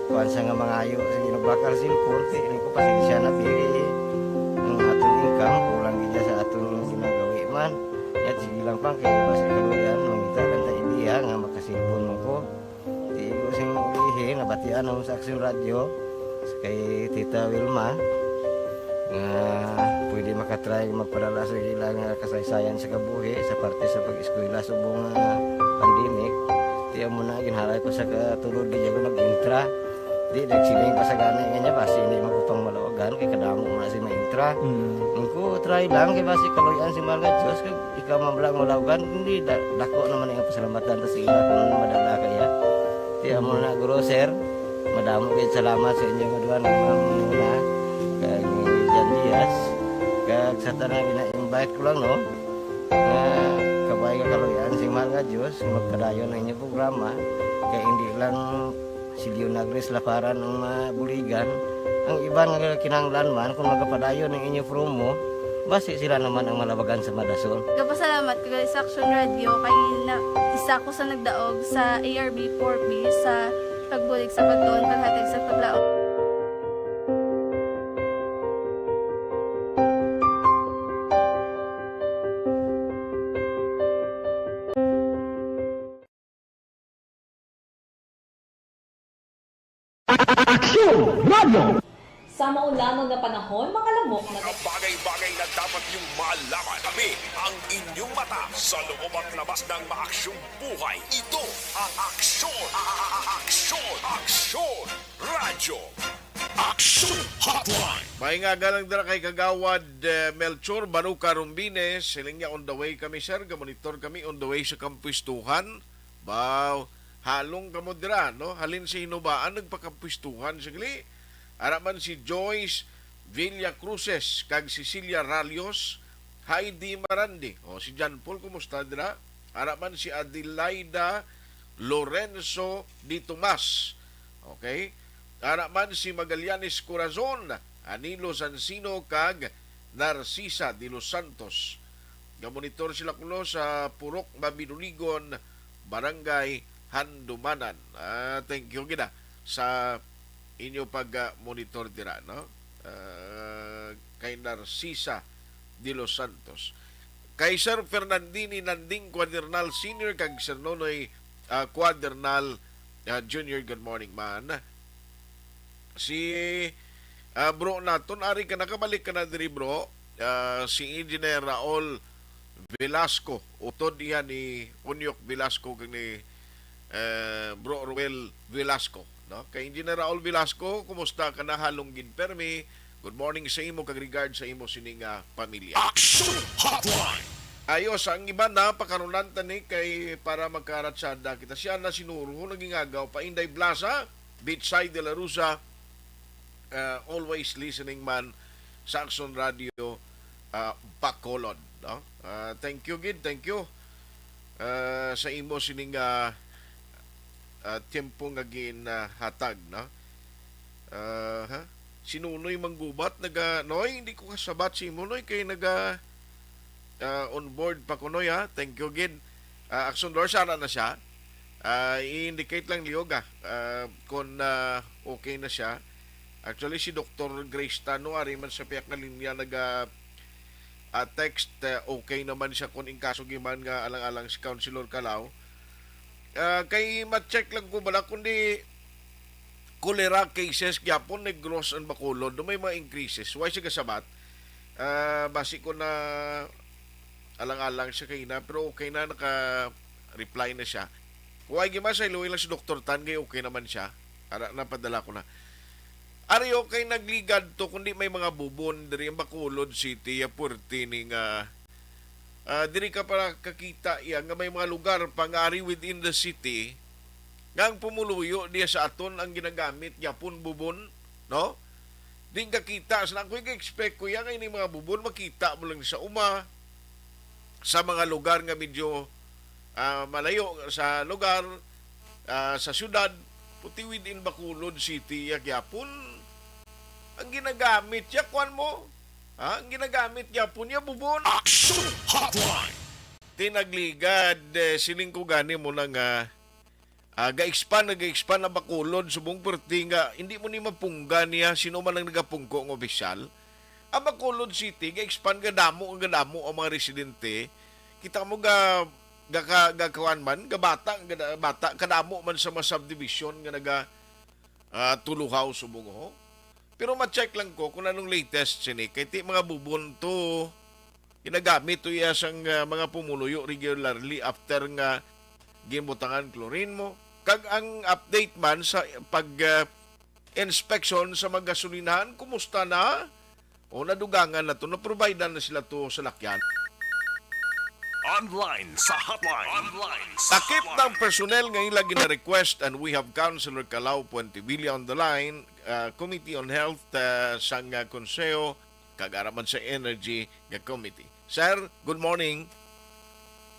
Kuan siya nga mangayo sa Ginoo. Bakal cellphone, ti, ini ko, pasensya na, pili. Ang aton income, kulang gid sa aton ginagawi man. Yat, sige lang, pang, kay basi kaluyan, mangita lang ta ideya nga makasilpon man ko. Ti, ko sing ulihi, nabatian ako sa Aksyon Radyo, kay Tita Wilma, nga pwede makatry magpadala sa ilang kasaysayan sa kabuhi, sa parte sa pag-eskwela subong nga pandemic. Ti, amo na, ginhalay ko sa katulod, di ako nag-intra. Di, nagsiling pa sa gani nga niya, basi hindi man ko pang malawagan, kay kadamo mo na si maintra. Mm. Ang ko, try lang, kay basi kaluyan si mahal nga Diyos, kag ikaw man lang malawagan, hindi, da-, dako naman ang pasalamatan ta sa ila kung madala kaya. Ti, amo na, Guro, sir, madamo kayo salamat sa inyo nga duha nga mga muna, kag ni Jan Diaz, kag sa tanan gina-invite ko lang, no, nga kabay nga kaluyan si mahal nga Diyos, magpadayon ang inyong programa, kay hindi lang si Leonagris Laparan ang mabuligan. Ang iban nga kinahanglan man, kung magapadayon ang inyo promo, basi sila naman ang malabagan sa madason. Gapasalamat ko gali sa Action Radio kay na, isa ko sa nagdaog sa A R B four B sa pagbulig sa pagtuon, paghatag sa paglaom. Aksyon Radio. Sa maulamang nga panahon, mga lamok na Mga bagay-bagay na dapat niyong malaman. Kami ang inyong mata sa loob at labas ng maaksyong buhay. Ito ang Aksyon, a-, a-, a-, Aksyon, Aksyon Radio. Aksyon Hotline. May nga galang dira kay Kagawad, eh, Melchor Baruca Rumbines. Siling niya, "On the way kami, sir. Gamonitor kami on the way sa kampuistuhan." Ba, halong kamo dira, no? Halin sa Hinubaan, nagpakapwistuhan sagli. Ara man si Joyce Villa Cruces kag Cecilia Ralios, Heidi Marandi. O, si John Paul, kumusta dira? Ara man si Adelaida Lorenzo de Tomas. Okay? Ara man si Magallanes Corazon, Anilo Sansino, kag Narcisa de los Santos. Gamonitor sila kuno sa Purok Mabinuligon, Barangay Handumanan. Ah, thank you gid, ah, sa inyo pag, ah, monitor dira, no? Ah, kay Narcisa de los Santos. Kay Sir Fernandini Nanding Cuadernal Senior kag Sir Nonoy, ah, Cuadernal, ah, Junior, good morning, man. Si, ah, bro naton, ari ka, nakabalik ka na diri, bro. Ah, si Engineer Raul Velasco, utod iya ni Unyok Velasco kag ni, eh, Bro Ruel Velasco, no? Kay Engineer Raul Velasco, kumusta ka na? Halong gid permi. Good morning sa imo kag regard sa imo sini nga pamilya. Action Hotline. Ayos, ang iban na pakarunan ta ni kay para magkaratsada kita. Siya na sinuro, nagingagaw pa Inday Blasa, Beachside de la Rosa, uh, always listening man sa Action Radio, uh, Bacolod, no? Uh, thank you gid, thank you, uh, sa imo sining, uh, uh, tiyempo nga ginhatag, no? Uh, ha? Si Nunoy Manggubat naga, Noy, hindi ko kasabat si imo, Noy, kay naga, ah, on board pa kuno, ha. Thank you gid. Ah, Action Doors, ara na siya. Ah, i-indicate lang liog, ah, ah, kung, ah, okay na siya. Actually, si Doktor Grace Tano, ari man sa piyak nga linya, naga, ah, text, ah, okay naman siya kung in kaso giman nga alang-alang si Councilor Calao. Ah, kay ma-check lang ko bala, kundi cholera cases gyapon, Negros and Bacolod, do may mga increases. Why siya kasabat? Ah, basi ko na alang-alang siya kaina, pero okay na, naka-reply na siya. Why, gima sa iluwi lang si Doktor Tan, kay okay naman siya. Ara, napadala ko na. Ari, okay, nagligad to, kundi may mga bubon diri ang Bacolod City, ya puwerte ni nga, ah, diri ka para kakita iya nga may mga lugar pa nga ari within the city nga ang pumuluyo diya sa aton ang ginagamit gyapon bubon, no? Di kakita sa ako'y expect ko iya nga ini mga bubon makita mo lang sa uma, sa mga lugar nga medyo, ah, malayo sa lugar, ah, sa syudad, puti within Bacolod City, ya gyapon. Ang ginagamit ya, kuwan mo, ha? Ang ginagamit gyapon ya, bubon. Action Hotline. Tinagligad, eh, siling ko gani mo na nga, Ah, ga-expand, nag-expand ang Bacolod subong, perti nga hindi mo ni mapungga niya sino man ang nagapungko nga opisyal. Ang Bacolod City, ga-expand, gadamo, gadamo ang mga residente. Kita mo ga, ga, ga, ga kuwan man, gabata, gada-, bata, kadamo man sa mga subdivision nga naga, ah, tuluhaw subong, ho. Pero ma-check lang ko kung anong latest sini. Kay ti mga bubon to, ginagamit to iya sang, ah, mga pumuluyo regularly after nga ginbutangan chlorine mo. Kag ang update man sa pag, ah, inspection sa mga gasolinahan, kumusta na? O nadugangan na to, na-providean na sila to sa lakyan? Online sa hotline. Online sa Takip hotline. Ng personnel nga ila gina-request, and we have Councilor Calao Puentevilla on the line, uh, Committee on Health, uh, sang, uh, Konseho, kag ara man sa Energy nga Committee. Sir, good morning.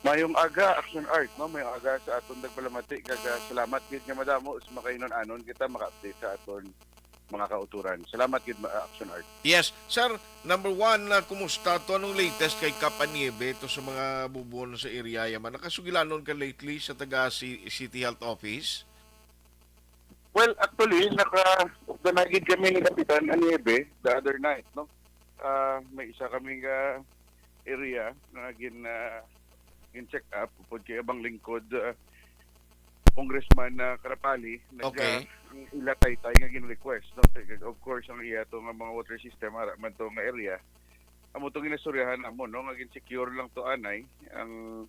Mayong aga, Action Art, no? Mayong aga sa aton nagpalamati, kag, ah, salamat gid nga madamo sa makahinon-anon kita maka-update sa aton mga kauturan. Salamat gid, ma-, Action Art. Yes, sir. Number one, na kumusta to? Anong latest kay Kap Aniebe to sa mga bubon sa area? Yaman, nakasugilanon ka lately sa taga si-, City Health Office? Well, actually, naka-, nagid kami ni Kapitan Aniebe the other night, no? Ah, may isa kami nga area nga gin, ah, gin check up upod kay abang lingkod, ah, Congressman, ah, Carapali, nag, Okay. ah, ang ila taytay nga gin-request, no? Kay, of course, ang iya to nga mga water system, ara man to nga area. Amo to ginastoryahan namo, no? Nga gin-secure lang to anay ang,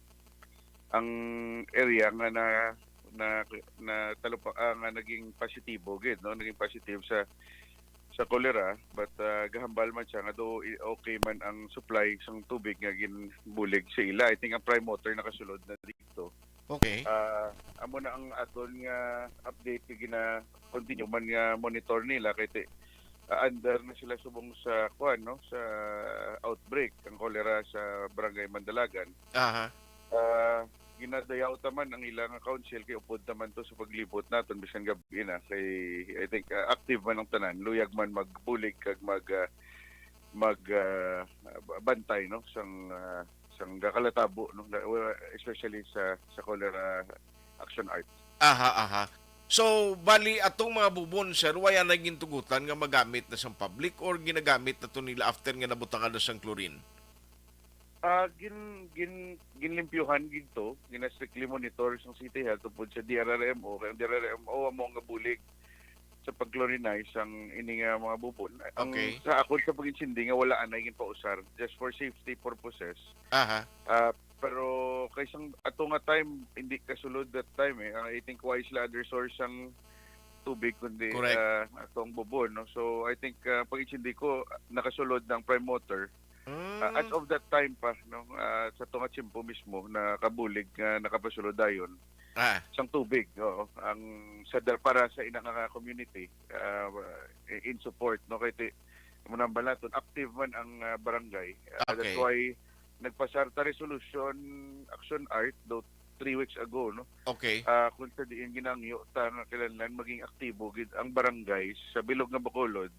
ang area nga na, na, na talupa-, ah, nga naging positibo gid, no? Naging positive sa, sa cholera, but, ah, gahambal man siya nga do i-, okay man ang supply sang tubig nga ginbulig sa ila. I think ang prime water nakasulod na dito. Okay. Ah, amo na ang aton nga update nga gina-continue man nga monitor nila kay ti-, ah, under na sila subong sa kuan, no, sa outbreak ang cholera sa Barangay Mandalagan. Aha. Ah, ginadayaw ta man ang ila nga council kay upod ta man to sa paglibot naton bisan gabi na kay I think, ah, active man ang tanan, luyag man magbulig kag mag, ah, mag, ah, bantay, no, sang, ah, sang gakalatabo, no, na, especially sa, sa cholera, Action Art. Aha, aha. So, bali, atong mga bubon, sir, wala na gintugutan nga magamit na sang public or ginagamit na to nila after nga nabutangan na sang chlorine? Ah, gin-, gin-, ginlimpyuhan gid to, gina-strictly monitor sang City Health tupod sa D R R M O, kay ang D R R M O amo nga bulig sa pag-chlorinize sang ini nga mga bubon. Ang Okay. sa akon sa pag-intindi nga wala anay ginpausar, just for safety purposes. Aha. Ah, pero kay sang ato nga time, hindi kasulod that time eh. Ah, I think wala sila other source sang tubig kundi Correct. ah, atong bubon, no? So, I think, ah, pag-intindi ko, nakasulod ng prime water. Ah, as Mm. of that time pa, no, ah, sa tunga tiyempo mismo, nakabulig nga nakapasulod dayon Ah. sang tubig, oo, ang sa da-, para sa ina nga community, ah, in support, no, kay ti-, mo nang balaton, active man ang, ah, barangay. Ah, that's Okay. why nagpasar ta resolution, Action Art, do three weeks ago, no? Okay. Ah, kung sa diin ginangyo ta nga kinahanglan maging aktibo gid ang barangay sa bilog nga Bacolod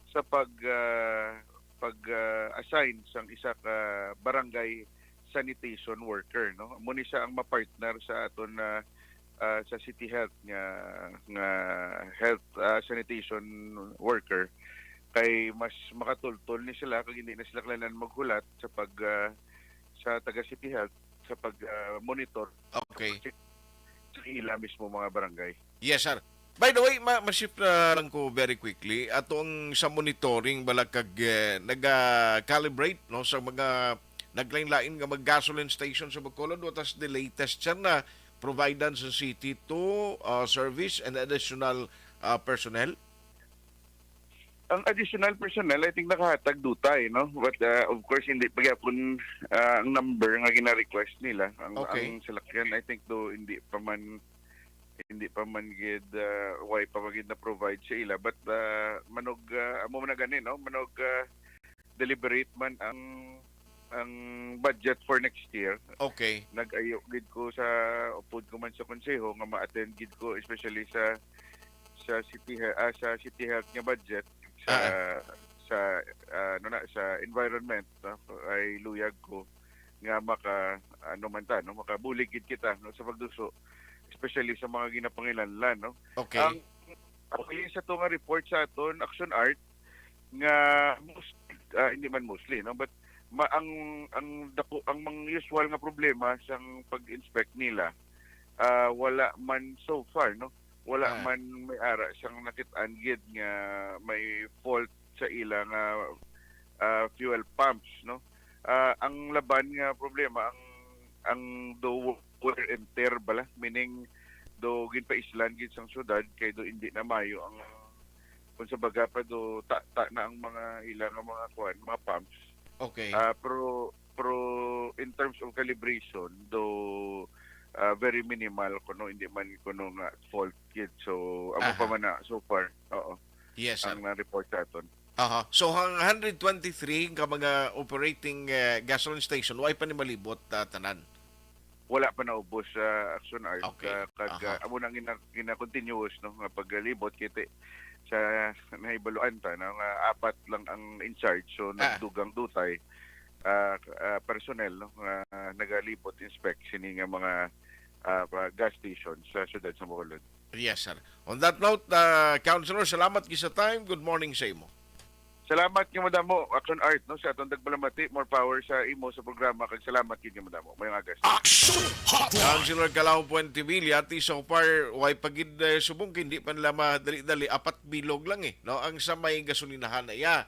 sa pag, ah, pag, ah, assign sang isa ka barangay sanitation worker, no? Amo ni siya ang ma-partner sa aton na, ah, sa City Health nga, nga health, ah, sanitation worker. Kay mas makatultol ni sila kag hindi na sila kinahanglan maghulat sa pag, ah, sa taga City Health sa pag, ah, monitor Okay. sa ila mismo mga barangay. Yes, sir. By the way, ma-, ma-shift na lang ko very quickly. Atong sa monitoring bala kag, eh, naga-calibrate, no, sa mga naglain-lain nga mag gasoline station sa Bacolod, what is the latest, sir, na providan sa city to, uh, service and additional, uh, personnel? Ang additional personnel, I think, nakahatag duta, eh, no? But, uh, of course, hindi pa gyapon, uh, ang number nga gina-request nila. Ang, Okay. ang salakyan, I think, do, hindi pa man, hindi pa man gid, uh, way pa man gid na-provide sa ila. But, uh, manog, uh, amo man na gani, no? Manog, uh, deliberate man ang, ang budget for next year. Okay. Nag-ayo gid ko sa upod ko man sa konseho nga ma-attend gid ko, especially sa, sa city he-, ah, sa city health nga budget sa, Ah. sa, ah, ano na, sa environment, no? Ay luyag ko nga maka, ano man ta, no? Makabulig gid kita, no, sa pagduso especially sa mga ginapangilanlan, no? Okay. Ang, ang sa to nga report sa aton, Action Art, nga most, ah, hindi man mostly, no? But ma-, ang, ang dako, ang mga usual nga problema sang pag-inspect nila, ah, wala man so far, no? Wala Ah. man may ara sang nakit-an gid nga may fault sa ila nga, ah, fuel pumps, no? Ah, ang laban nga problema, ang, ang do wear and tear bala, meaning do ginpaislan gid sang syudad kay do hindi na mayo ang, kung sa baga pa, do ta, ta na ang mga ila nga mga kuan, mga pumps. Okay. Ah, pero, pero in terms of calibration, do, ah, very minimal kuno, hindi man kuno nga fault gid. So, amo pa Aha. man na so far. Oo. Yes, sir. Ang na-report sa aton. Aha. So, ang hundred twenty-three ka mga operating, eh, gasoline station, wa pa ni malibot, ah, tanan? Wala pa naubos sa Action Art. Okay. Ah, kag, Aha. ah, amo nang gina-, gina-continuous, no, nga paglibot, kay ti-, sa nahibaluan ta, no, nga apat lang ang in charge, so Ah. nagdugang dutay, ah, ah, personnel, no, nga nagalibot, inspect sini nga mga, ah, pa-, gas station sa siyudad sa Bacolod. Yes, sir. On that note, ah, Councilor, salamat gid sa time. Good morning sa imo. Salamat nga madamo, Action Art, no, sa atong tagpalamati. More power sa imo sa programa, kag salamat gid nga madamo. Mayong aga. Action Hotline. Councilor Calao Puentevilla, ti so far, way pa gid, eh, subong kay hindi pa nila madali-dali, apat bilog lang, eh, no, ang sa may gasolinahan na iya.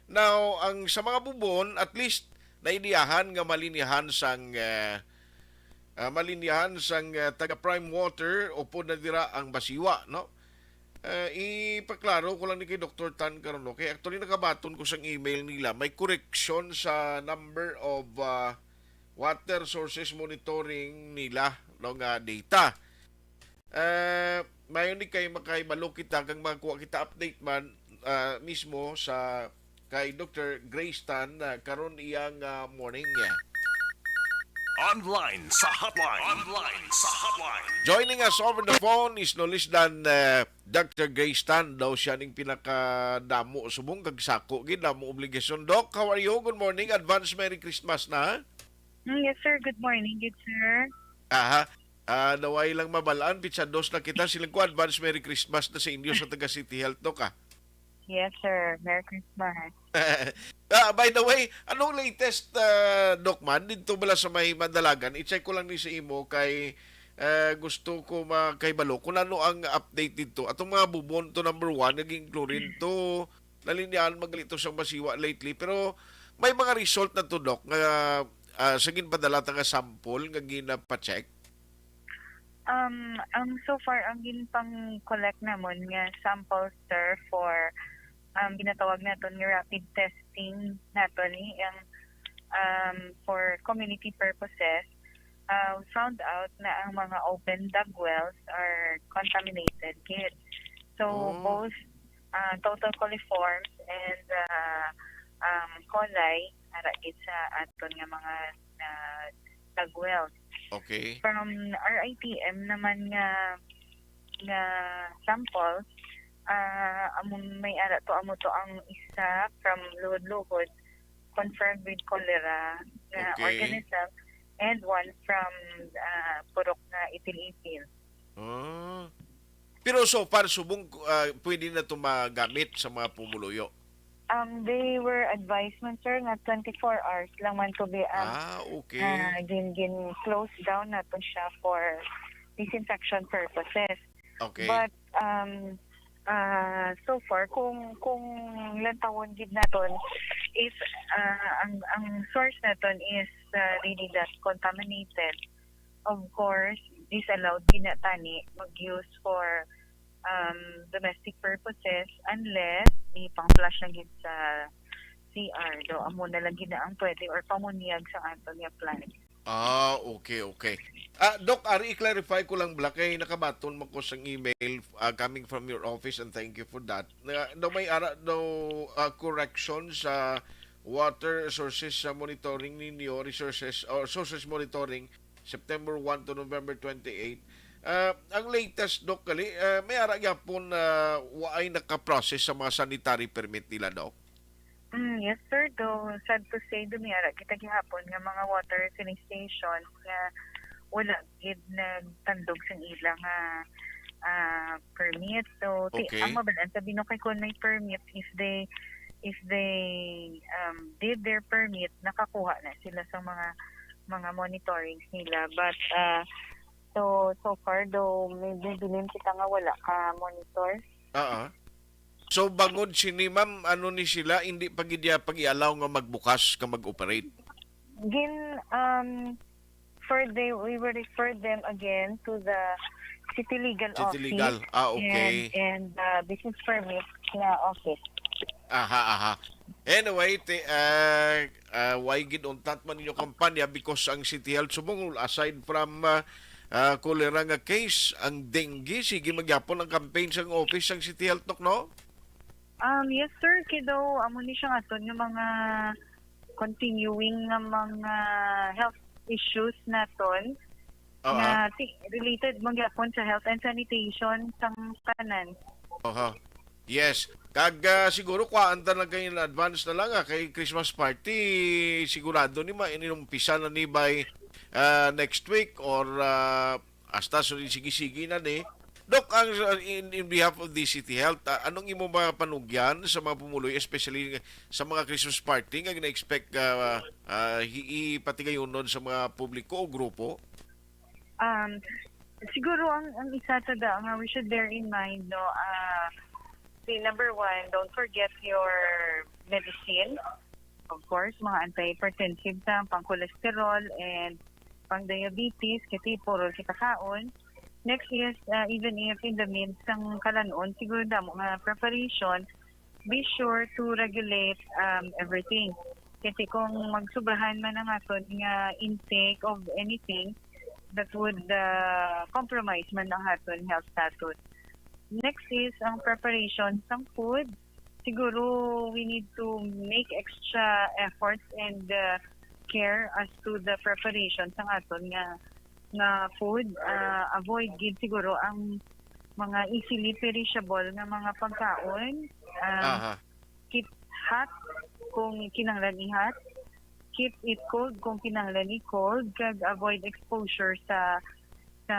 Now, ang sa mga bubon, at least, naidiyahan nga malinyahan sang, eh, ah, malinyahan sang, eh, taga Prime Water, upod na dira ang Basiwa, no? Eh, ipaklaro ko lang ni kay Doktor Tan karon, no? Kay actually nakabaton ko sang email nila, may correction sa number of, ah, water sources monitoring nila, no, nga data. Eh, mayo ni kay makahibalo kita kag makakuha kita update man, ah, mismo sa kay Doktor Grace Tan, ah, karon iyang, ah, morning niya. Online sa hotline. Online sa hotline. Joining us over the phone is no less than, uh, Doctor Grace Tan. Daw siya ning pinakadamo subong kag sako gid, damo obligasyon. Doc, how are you? Good morning. Advance Merry Christmas na. Mm, yes, sir. Good morning, good sir. Aha. Ah, naway lang mabalaan, pitsa dos na kita. Siling ko, advance Merry Christmas na sa inyo sa taga City Health, Doc, ah. Yes, sir. Merry Christmas. Ah, by the way, anong latest, ah, Doc, man? Dito bala sa may Madalagan, i-check ko lang ni sa imo kay, eh, gusto ko makahibalo kung ano ang update dito. Atong mga bubon to number one, naging chlorine to, nalinyahan magalito sa Basiwa lately. Pero may mga result na to, Doc, nga, ah, sa ginpadala ta nga sample nga ginapacheck? Um, ang so far, ang ginpang-collect namon nga samples, sir, for, um, ginatawag naton nga rapid testing naton ni ang, um, for community purposes, uh, we found out na ang mga open dug wells are contaminated gid. So, Oh. both, uh, total coliforms and, uh, um, coli ara gid sa aton nga mga, uh, dug wells. Okay. From R I T M naman nga, nga sample, ah, amo may ara to, amo to ang isa from Luhod-Luhod, confirmed with cholera nga Okay. organism, and one from, ah, purok nga itil-itil. Ah. Pero so far, subong, ah, pwede na to magamit sa mga pumuluyo? Um, they were advised man, sir, nga twenty-four hours lang man to be, um, Ah, okay. ah, gin-, gin-close down nato siya for disinfection purposes. Okay. But, um, ah, so far, kung, kung lantawon gid naton, if, ah, ang, ang source naton is, ah, really that contaminated, of course, disallowed gid na tani mag-use for, um, domestic purposes unless ipang-flush na gid sa C R. Do, amo na lang gid na ang pwede or pamunyag sa aton nga plant. Ah, okay, okay. Ah, Doc, ari i-clarify ko lang bala kay nakabaton man ko sang email, ah, coming from your office, and thank you for that. Na, daw may ara daw, ah, correction sa water sources sa monitoring ninyo, resources or sources monitoring, September one to November twenty-eight. Ah, ang latest, Doc, kali, ah, may ara gyapon na waay naka-process sa mga sanitary permit nila, Doc? Mm, yes, sir. Though, sad to say, dumiara kita gihapon nga mga water filling stations nga wala gid nagtandog sang ila nga, ah, permit. So, ti-, Okay. ang mabalaan sa Bino kay kung may permit, if they, if they, um, did their permit, nakakuha na sila sa mga, mga monitorings nila. But, ah, so, so far, though, may bibilin kita nga wala ka monitor. Oo. So, bangod sini, ma'am, ano ni sila, hindi pa gid ya pag-i-allow nga magbukas ka mag-operate? Gin, um, for the, we will refer them again to the city legal City office legal. Ah, okay. and, and, uh, business permit na office. Aha, aha. Anyway, ti-, ah, ah, why gid untat man ninyo kampanya? Because ang City Health subong, aside from, ah, ah, cholera nga case, ang dengue, sige magyapon ang campaign sang office sang City Health, Doc, no? Um, yes, sir. Kay daw, amo ni siya nga aton nga mga continuing nga mga health issues naton Oo. nga ti-, related man gyapon sa health and sanitation sang tanan. Oho. Yes. Kag, ah, siguro kuhaan ta na kay in advance na lang, ah, kay Christmas party, sigurado ni ma-, inumpisa na ni by, ah, next week or, ah, hasta so sige-sige na ni. Doc, ang, ah, in, in behalf of the City Health, ah, anong imo mga panugyan sa mga pumuloy, especially sa mga Christmas party nga gina-expect, ah, ah, hi-, ipatigayonon sa mga publiko o grupo? Um, siguro ang, ang isa ta da nga we should bear in mind, no, ah, the number one, don't forget your medicine. Of course, mga antihypertensive ta, pang cholesterol and pang diabetes, kasi puro kita kaon. Next is, ah, even if in the midst sang kalan-on, siguro damo nga preparation, be sure to regulate, um, everything. Kasi kung magsobrahan man ang aton nga intake of anything, that would, uh, compromise man ang aton health status. Next is ang preparation sang food. Siguro we need to make extra efforts and, uh, care as to the preparation sang aton nga, nga food. Uh, avoid gid siguro ang mga easily perishable nga mga pagkaon. Um, Aha. Keep hot kung kinahanglan i-hot. Keep it cold kung kinahanglan i-cold, kag avoid exposure sa, sa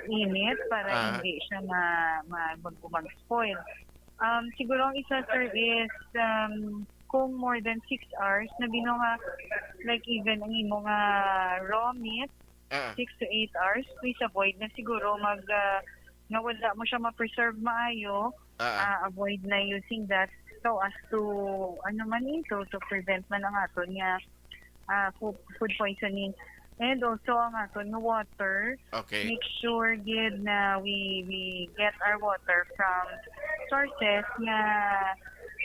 init para Ah. hindi siya ma-, ma-, mag-, mag-spoil. Um, siguro ang isa, sir, is, um, kung more than six hours na bino nga, like, even ang imo nga raw meat, Ah. six to eight hours, please avoid na siguro mag, ah, nga wala mo siya ma-preserve maayo, Ah. ah, avoid na using that so as to, ano man eh, so to prevent man ang aton nga, ah, fu-, food poisoning. And also ang aton nga water, Okay. make sure gid na we, we get our water from sources nga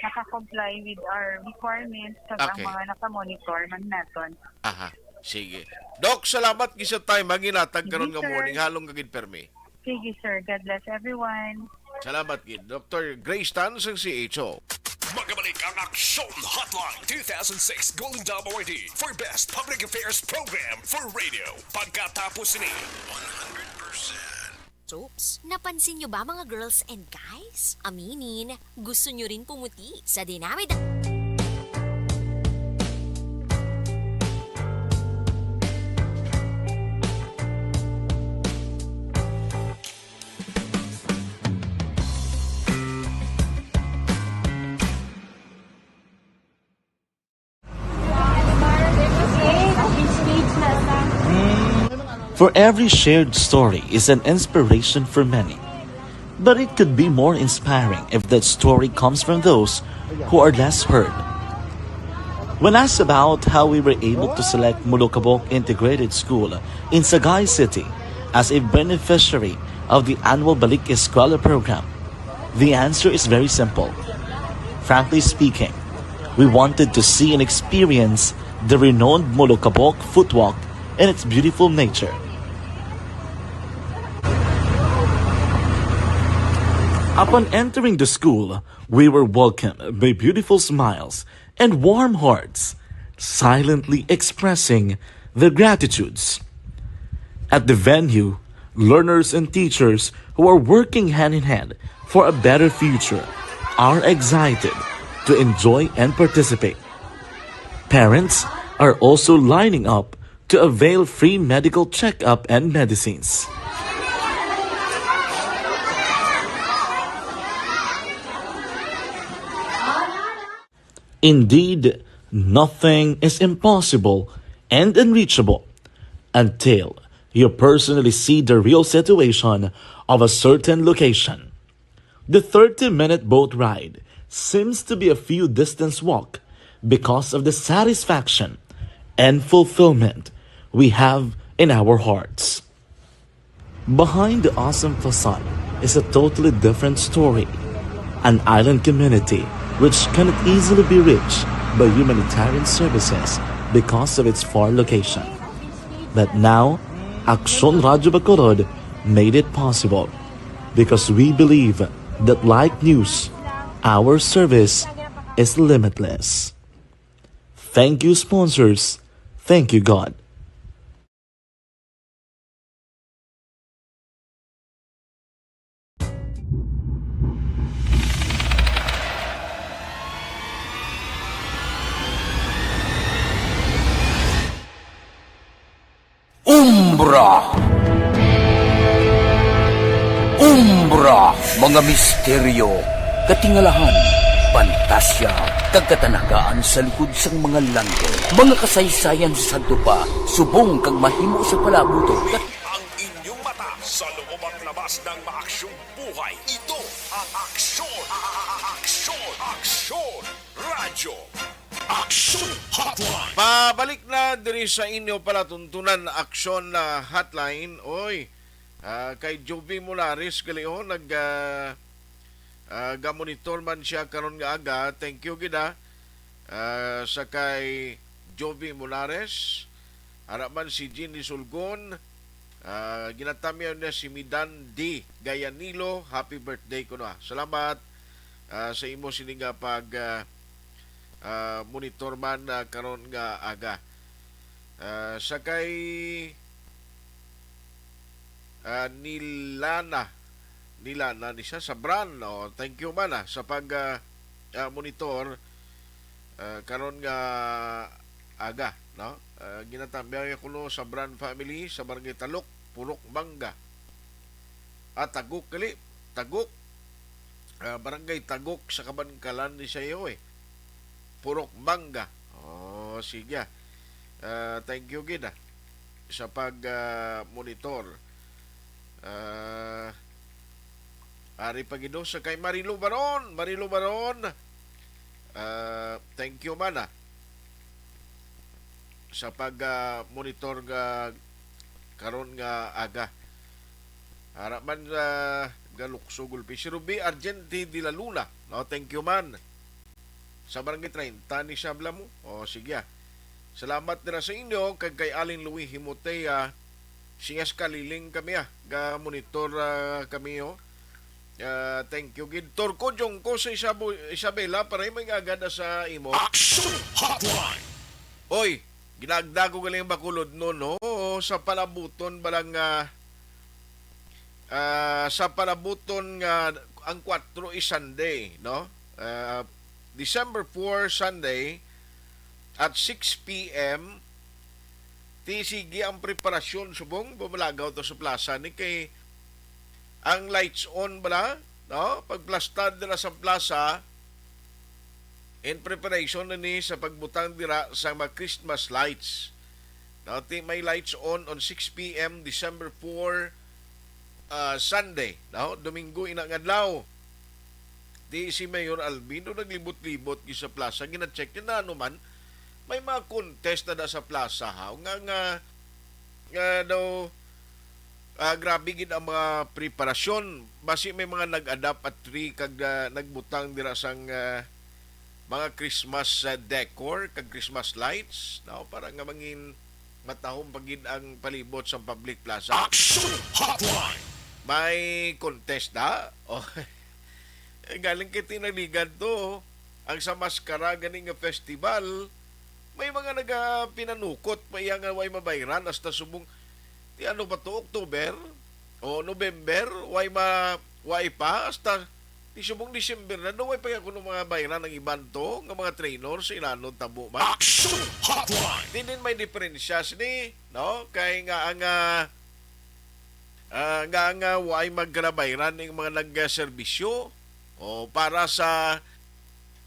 naka-comply with our requirements kag ang Okay. mga naka-monitor man naton. Aha. Sige. Doc, salamat gid sa time nga ginhatag Sige, karon nga sir. morning. Halong ka gid permi. Sige, sir. God bless everyone. Salamat gid, Doctor Grace Tan sang C H O. Magabalik ang Aksyon Hotline two thousand six Golden Dome Awardee for Best Public Affairs Program for Radio. Pagkatapos ni one hundred percent. Oops, napansin nyo ba, mga girls and guys? Aminin, gusto nyo rin pumuti sa dinamit. For every shared story is an inspiration for many. But it could be more inspiring if that story comes from those who are less heard. When asked about how we were able to select Molokabok Integrated School in Sagay City as a beneficiary of the annual Balik Eskwela program, the answer is very simple. Frankly speaking, we wanted to see and experience the renowned Molokabok Footwalk and its beautiful nature. Upon entering the school, we were welcomed by beautiful smiles and warm hearts, silently expressing their gratitudes. At the venue, learners and teachers who are working hand in hand for a better future are excited to enjoy and participate. Parents are also lining up to avail free medical checkup and medicines. Indeed, nothing is impossible and unreachable until you personally see the real situation of a certain location. The thirty-minute boat ride seems to be a few distance walk because of the satisfaction and fulfillment we have in our hearts. Behind the awesome facade is a totally different story. An island community which cannot easily be reached by humanitarian services because of its far location. But now, Aksyon Radyo Bacolod made it possible because we believe that like news, our service is limitless. Thank you, sponsors. Thank you, God. Umbra. Umbra, mga misteryo, katingalahan, pantasya, kag katanagaan sa likod sang mga langit, mga kasaysayan sa sadto pa, subong kag mahimo sa palabuton. Ang inyong mata sa loob at labas ng maaksyong buhay. Ito ang Aksyon, Aksyon, Aksyon Radyo. Aksyon Hotline. Pabalik na diri sa inyo palatuntunan, Aksyon na Hotline. Oy, ah, kay Jovi Molares gali, oh, nag, ah, ah, gamonitor man siya karon nga aga. Thank you gid, ah. Ah, sa kay Jovi Molares, ara man si Jean Sulgon, ah, ginatamyaw niya si Midan D Gayanilo, happy birthday kuno, ah. Salamat, ah, sa imo sini nga pag, ah, ah, monitor man, ah, karon nga aga. Ah, sa kay, ah, Nilana, Nilana ni siya sa Bran. Oh, thank you man, ah, sa pag, ah, ah, monitor, ah, karon nga aga, no? Ah, ginatamyaw kuno sa Bran family sa Barangay Talok, Purok Mangga. Ah, Tagok gali, Tagok. Ah, Barangay Tagok sa Kabankalan ni Sayo, eh. Purok Mangga. Oh, sige, ah. Ah, thank you gid, ah, sa pag, ah, monitor. Ah, ari pa gid, oh, sa kay Marilo Baron, Marilo Baron. Ah, thank you man, ah, sa pag, ah, monitor nga karon nga aga. Ara man, ah, galukso gulpi. Si Ruby Argente de la Luna, no? Thank you man. Sa Barangay treinta ni siya, bala mo. O, sige, ah. Salamat dira sa inyo, kag kay Aling Louie Himotea, singas kaliling kami, ah. Ga-monitor, ah, kami, oh. Ah, thank you gid. Turko Jongko sa Isabo-, Isabela, para may agad sa imo. Action Hotline. Oy, ginagda ko galing Bacolod, no, no? Sa palabuton ba lang, ah, ah, sa palabuton nga ang kwatro is Sunday, no? Ah, December four, Sunday, at six p m, ti sige ang preparasyon subong bumalagaw to sa plaza ni kay ang lights on bala, no? Pagplastad nila sa plaza in preparation na ni sa pagbutang dira sa mga Christmas lights. No, ti may lights on on six p m December four, ah, Sunday, no? Domingo ina nga adlaw. Di si Mayor Albino naglibot-libot gid sa plaza, gina-check niya na ano man, may mga contest na da sa plaza, ha? Nga, nga, nga daw, ah, grabe gid ang mga preparasyon. Basi may mga nag-adapt at tree kag, ah, nagbutang dira sang, ah, mga Christmas, ah, decor kag Christmas lights, no? Para nga mangin matahom pa gid ang palibot sa public plaza. Action Hotline! May contest na? Oh. Eh, galing kay tinaligan to. Ang sa Maskara gani nga festival, may mga nagapinanukot pa iya nga way mabayran hasta subong, ti ano ba to, October o November, way ma-, way pa, hasta Ti subong December na, no, way pa gyapon mga bayran ang iban to, nga mga trainers, inano tabo man. Action Hotline! Ti din may diferensya sini, no? Kay nga ang, ah, ah, nga ang, ah, way magkanabayran ning mga nagserbisyo o para sa,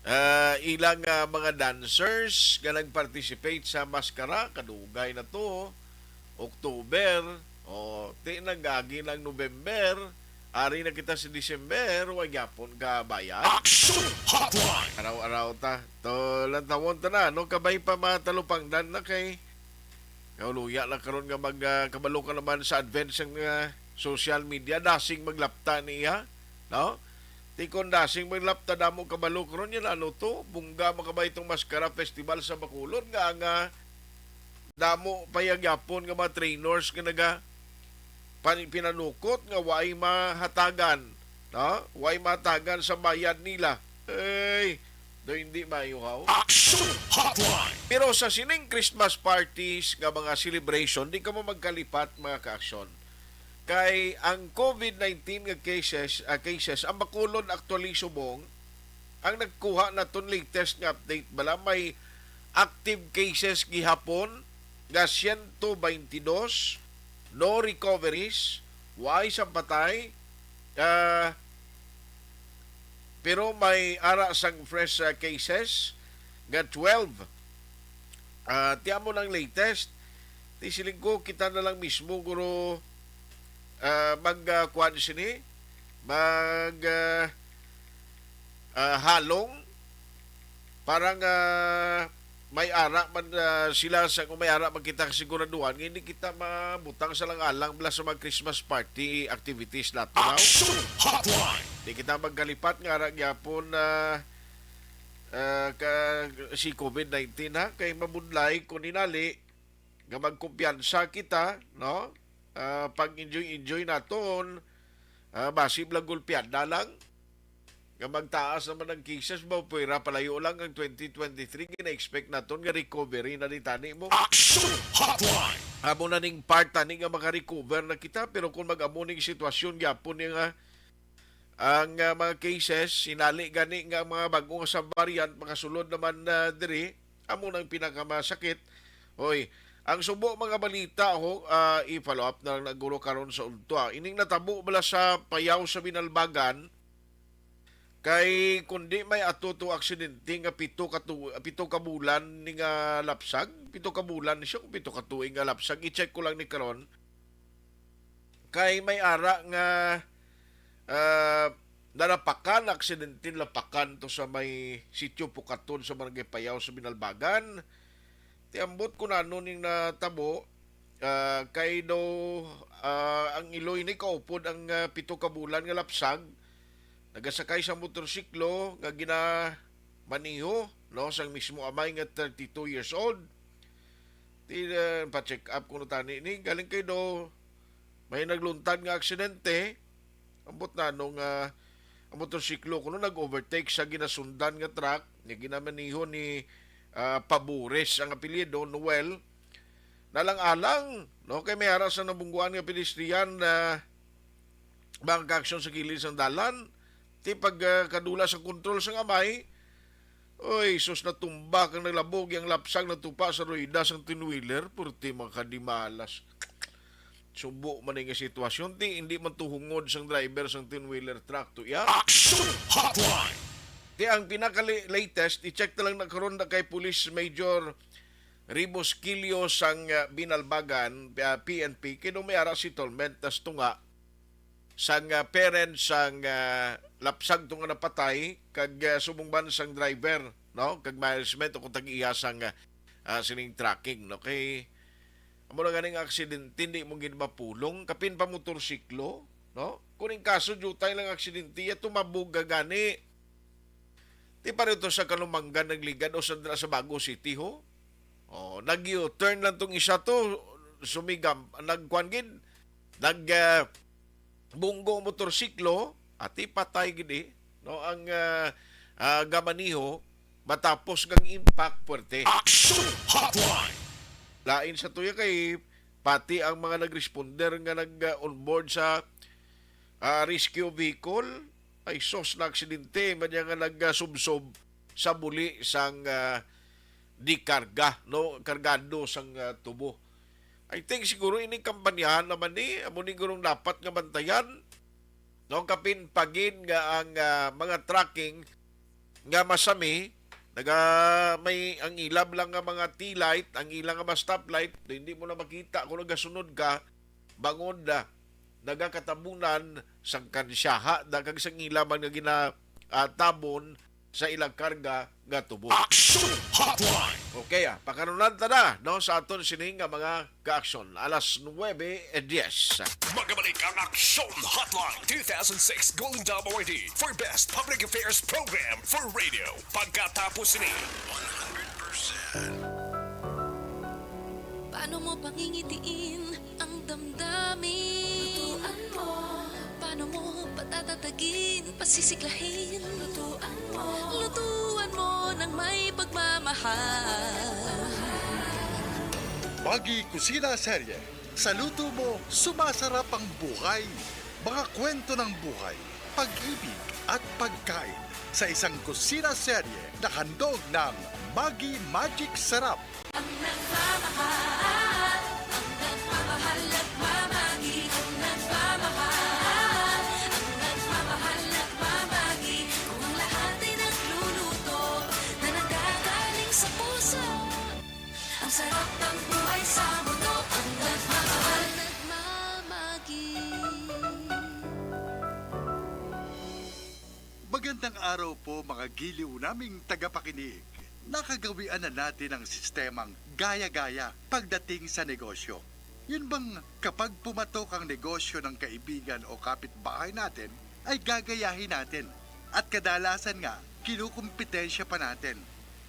ah, ilang, ah, mga dancers nga nag-participate sa maskara, kadugay na to, October, o, ti nagagi ng November, ari na kita sa December, wa gyapon ka bayad. Action Hotline! Araw-araw ta. To, lantawon ta na, no? Kabay pa matalupangdan na kay kauluya na karon nga mag, ah, kabalo ka naman sa advent sang, ah, social media, dasing maglapta niya, no? Ti kon dasing maglapta, damo kabalo karon yan, ano to? Bungga makabay itong Maskara Festival sa Bacolod nga ang, ah, damo pa ya gyapon nga mga trainers nga naga pani-, pinanukot nga way mahatagan, no? Way mahatagan sa bayad nila. Ay, do hindi maayo, haw. Action Hotline! Pero sa sining Christmas parties nga mga celebration, di kamo magkalipat, mga ka-aksyon. Kay ang COVID nineteen nga cases, ah, cases, ang Bacolod actually subong, ang nagkuha naton latest nga update bala, may active cases gihapon nga siyento baynte dos, no recoveries, way sang patay, ah, pero may ara sang fresh, ah, cases nga twelve. Ah, ti amo nang latest. Ti siling ko, kita na lang mismo, guro, ah, mag, ah, kuwan sini, mag, ah, ah, halong para nga may ara man, ah, sila sa, kung may ara man kita kasiguraduhan, nga hindi kita mabutang sa lang-alang bala sa mga Christmas party activities nato, no? Action Hotline! Di kita magkalipat nga ara gyapon na, ah, ka, si COVID nineteen, ha, kay mabudlay kung hinali nga magkumpiyansa kita, no? Ah, pag-enjoy-enjoy naton, ah, basi lang gulpian na lang nga magtaas naman ang cases ba, pwera palayo lang ang twenty twenty-three, gina-expect naton nga recovery na di tani mo. Action Hotline! Amo na ning part tani nga maka-recover na kita, pero kung mag-amo ning sitwasyon gyapon ni nga ang, ah, mga cases, sinali gani nga ang mga bag-o nga subvariant makasulod naman na diri, amo nang pinakamasakit. Hoy, ang subo mga balita, ho, ah, i-follow up na lang na guro karon sa udto, ah. Ining natabo bala sa Payaw sa Binalbagan, kay kundi may ato to aksidente nga pito ka tu-, pito ka bulan ni nga lapsag, pito ka bulan siya, kung pito ka tuig nga lapsag, i-check ko lang ni karon. Kay may ara nga, ah, nalapakan, aksidente, lapakan to sa may Sitio Pukaton sa Barangay Payaw sa Binalbagan. Ti ambot ko nano ning natabo, ah, kay daw, ah, ang iloy ni kaupod ang, ah, pito ka bulan nga lapsag. Nagasakay sa motorsiklo nga ginamaniho, no, sang mismo amay nga thirty-two years old. Ti, ah, pa-check up kuno tani ni, galing kay daw may nagluntad nga aksidente. Ambot nano nga ang motorsiklo kuno nag-overtake sa ginasundan nga truck nga ginamaniho ni, ah, Pabores ang apelyido, Noel. Nalang-alang, no, kay may ara sa nabungguan nga pedestrian na mga kaaksyon sa kilid sang dalan. Ti pag, ah, kadula sa kontrol sang amay, oy, sus, natumba kag naglabog ang lapsag, natupa sa rueda sang ten-wheeler, purti makadimalas. Subo man nga sitwasyon, ti hindi man tuhungod sang driver sang ten-wheeler truck to iya. Action Hotline! Ti ang pinaka-latest, i-check na lang na karon na kay Police Major Ribos Quilio sang, ah, Binalbagan, ah, P N P, kay daw may ara settlement tas tunga sang, ah, parents sang, ah, lapsag to nga napatay kag, ah, subong man sang driver, no? Kag management o kung tag-iya sang, ah, ah, sining trucking, no? Kay amo na ganing aksidente, hindi mo gid mapulong, kapin pa motorsiklo, no? Kung ning kaso, diutay lang aksidente, ya tumabog ka gani. Ti pareho to sa Kalumanggan nagligad o sa, sa Bago City, ho? Oh, nag-U-turn lang tong isa to, sumigam, nagkuan gid, nag, ah, bunggo ang motorsiklo, ati patay gid eh, no? Ang, ah, ah, gamaniho, matapos kang impact, puwerte. Action Hotline! Lain sa tuya kay pati ang mga nag-responder nga nag, ah, onboard sa, ah, rescue vehicle, Ay, sus, na aksidente man niya nga nagasubsob sa buli sang, ah, di karga, no? Kargado sang, ah, tubo. I think siguro ining kampanyahan naman ni, amo ni gurong dapat nga bantayan, no? Kapin pagin nga ang, ah, mga trucking nga masami, naga, may ang ilab lang nga mga T-light, ang ilang nga mga stoplight, hindi mo na makita kung nagasunod ka, bangod, ah, nagakatabunan sang kansyaha, da kag sang ila man nga gina, ah, tabon sa ilang karga nga tubo. Action Hotline! Okay, ah, pakanunan ta na, no, sa aton sini nga mga kaaksyon. Alas nuwebe e diyes. Magabalik ang Action Hotline two thousand six Golden Dome Awardee for Best Public Affairs Program for Radio. Pagkatapos ni one hundred percent. Paano mo pangingitiin ang damdamin? Lutuan mo. Paano mo patatatagin, pasisiglahin? Lutuan mo. Lutuan mo ng may pagmamahal. Maggie Kusina Serye. Sa luto mo, sumasarap ang buhay. Mga kwento ng buhay, pag-ibig at pagkain sa isang kusina serye na handog ng Maggi Magic Sarap. Ang nagmamahal, ang nagmamahal, nagmamagi. Ang nagmamahal, ang nagmamahal, nagmamagi. Kung ang lahat ay nagluluto na nanggagaling sa puso, ang sarap ng buhay sa mundo. Ang nagmamahal, nagmamagi. Magandang araw po, mga giliw naming tagapakinig. Nakagawian na natin ang sistemang gaya-gaya pagdating sa negosyo. Yun bang kapag pumatok ang negosyo ng kaibigan o kapitbahay natin, ay gagayahin natin? At kadalasan nga, kinukumpetensya pa natin.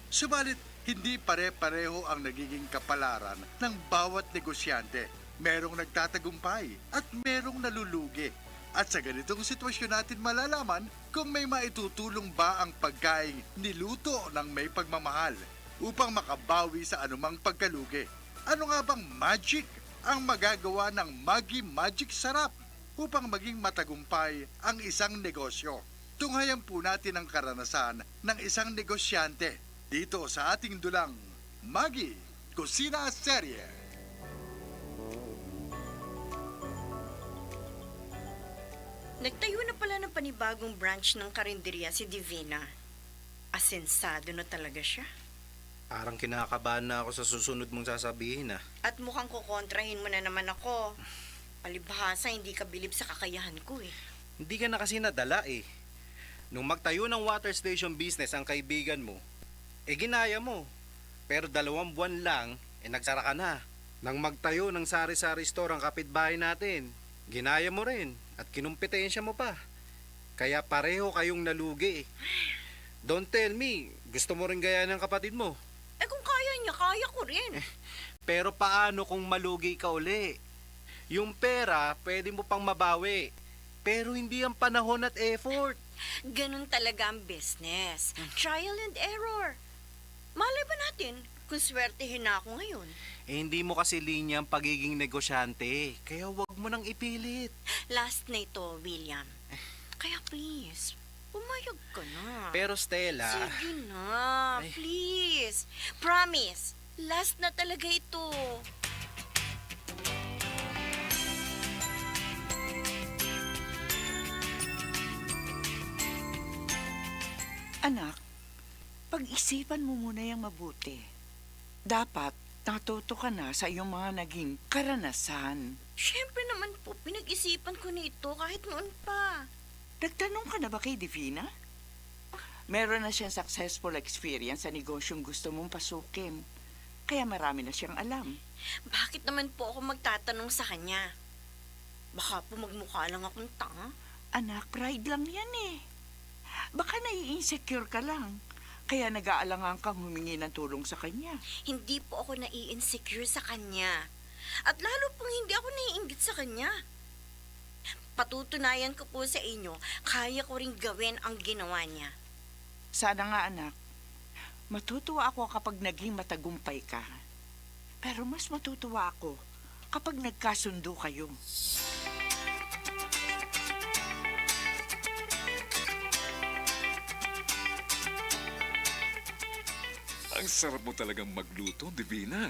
Subalit, hindi pare-pareho ang nagiging kapalaran ng bawat negosyante. Merong nagtatagumpay at merong nalulugi. At sa ganitong sitwasyon natin malalaman kung may maitutulong ba ang pagkaing niluto ng may pagmamahal upang makabawi sa anumang pagkalugi. Ano nga bang magic ang magagawa ng Maggi Magic Sarap upang maging matagumpay ang isang negosyo? Tunghayan po natin ang karanasan ng isang negosyante dito sa ating dulang Maggi Kusina Serye. Nagtayo na pala ng panibagong branch ng karinderya si Divina. Asensado na talaga siya. Parang kinakabahan na ako sa susunod mong sasabihin, ah. At mukhang kukontrahin mo na naman ako. Palibhasa, hindi ka bilib sa kakayahan ko, eh. Hindi ka na kasi nadala, eh. Nung magtayo ng water station business ang kaibigan mo, eh, ginaya mo. Pero dalawang buwan lang, eh, nagsara ka na. Nang magtayo ng sari-sari store ang kapitbahay natin, ginaya mo rin at kinumpetensya mo pa. Kaya pareho kayong nalugi. Don't tell me, gusto mo rin gayahin ang kapatid mo. Eh, kung kaya niya, kaya ko rin. Pero paano kung malugi ka uli? Yung pera, pwede mo pang mabawi. Pero hindi ang panahon at effort. Ganun talaga ang business. Trial and error. Malay ba natin kung swertihin na ako ngayon? Eh, hindi mo kasi linya ang pagiging negosyante. Kaya wag mo nang ipilit. Last na ito, William. Kaya please, pumayag ka na. Pero Stella. Sige na, Ay. Please. Promise, last na talaga ito. Anak, pag-isipan mo muna yang mabuti. Dapat natuto ka na sa iyong mga naging karanasan. Siyempre naman po, pinag-isipan ko na ito kahit noon pa. Nagtanong ka na ba kay Divina? Meron na siyang successful experience sa negosyong gusto mong pasukin. Kaya marami na siyang alam. Bakit naman po ako magtatanong sa kanya? Baka po magmukha lang akong tanga. Anak, pride lang yan eh. Baka nai-insecure ka lang. Kaya nag-aalangan kang humingi ng tulong sa kanya. Hindi po ako nai-insecure sa kanya. At lalo pong hindi ako naiinggit sa kanya. Patutunayan ko po sa inyo, kaya ko ring gawin ang ginawa niya. Sana nga, anak. Matutuwa ako kapag naging matagumpay ka. Pero mas matutuwa ako kapag nagkasundo kayo. Ang sarap mo talagang magluto, Divina.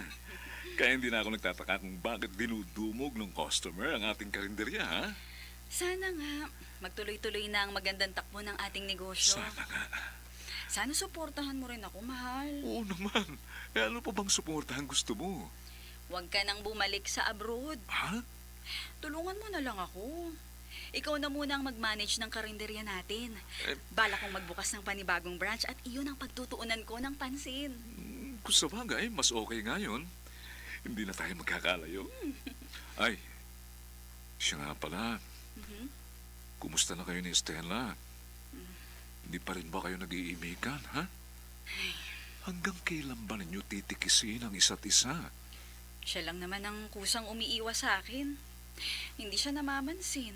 Kaya hindi na ako nagtataka kung bakit dinudumog ng customer ang ating karinderya, ha? Sana nga, magtuloy-tuloy na ang magandang takbo ng ating negosyo. Sana nga. Sana suportahan mo rin ako, mahal. Oo naman. Eh, ano pa bang suportahan gusto mo? Huwag ka nang bumalik sa abroad. Ha? Tulungan mo na lang ako. Ikaw na muna ang mag-manage ng karinderya natin. Eh, Bala kong magbukas ng panibagong branch at iyon ang pagtutuunan ko ng pansin. Mm, kung sa bagay, mas okay nga yun. Hindi na tayo magkakalayo. Ay, siya nga pala. Mhm. Kumusta na kayo ni Stella? Mm. Hindi pa rin ba kayo nag-iimikan, ha? Ay. Hanggang kailan ba ninyo titikisin ang isa't isa? Siya lang naman ang kusang umiiwas sa akin. Hindi siya namamansin.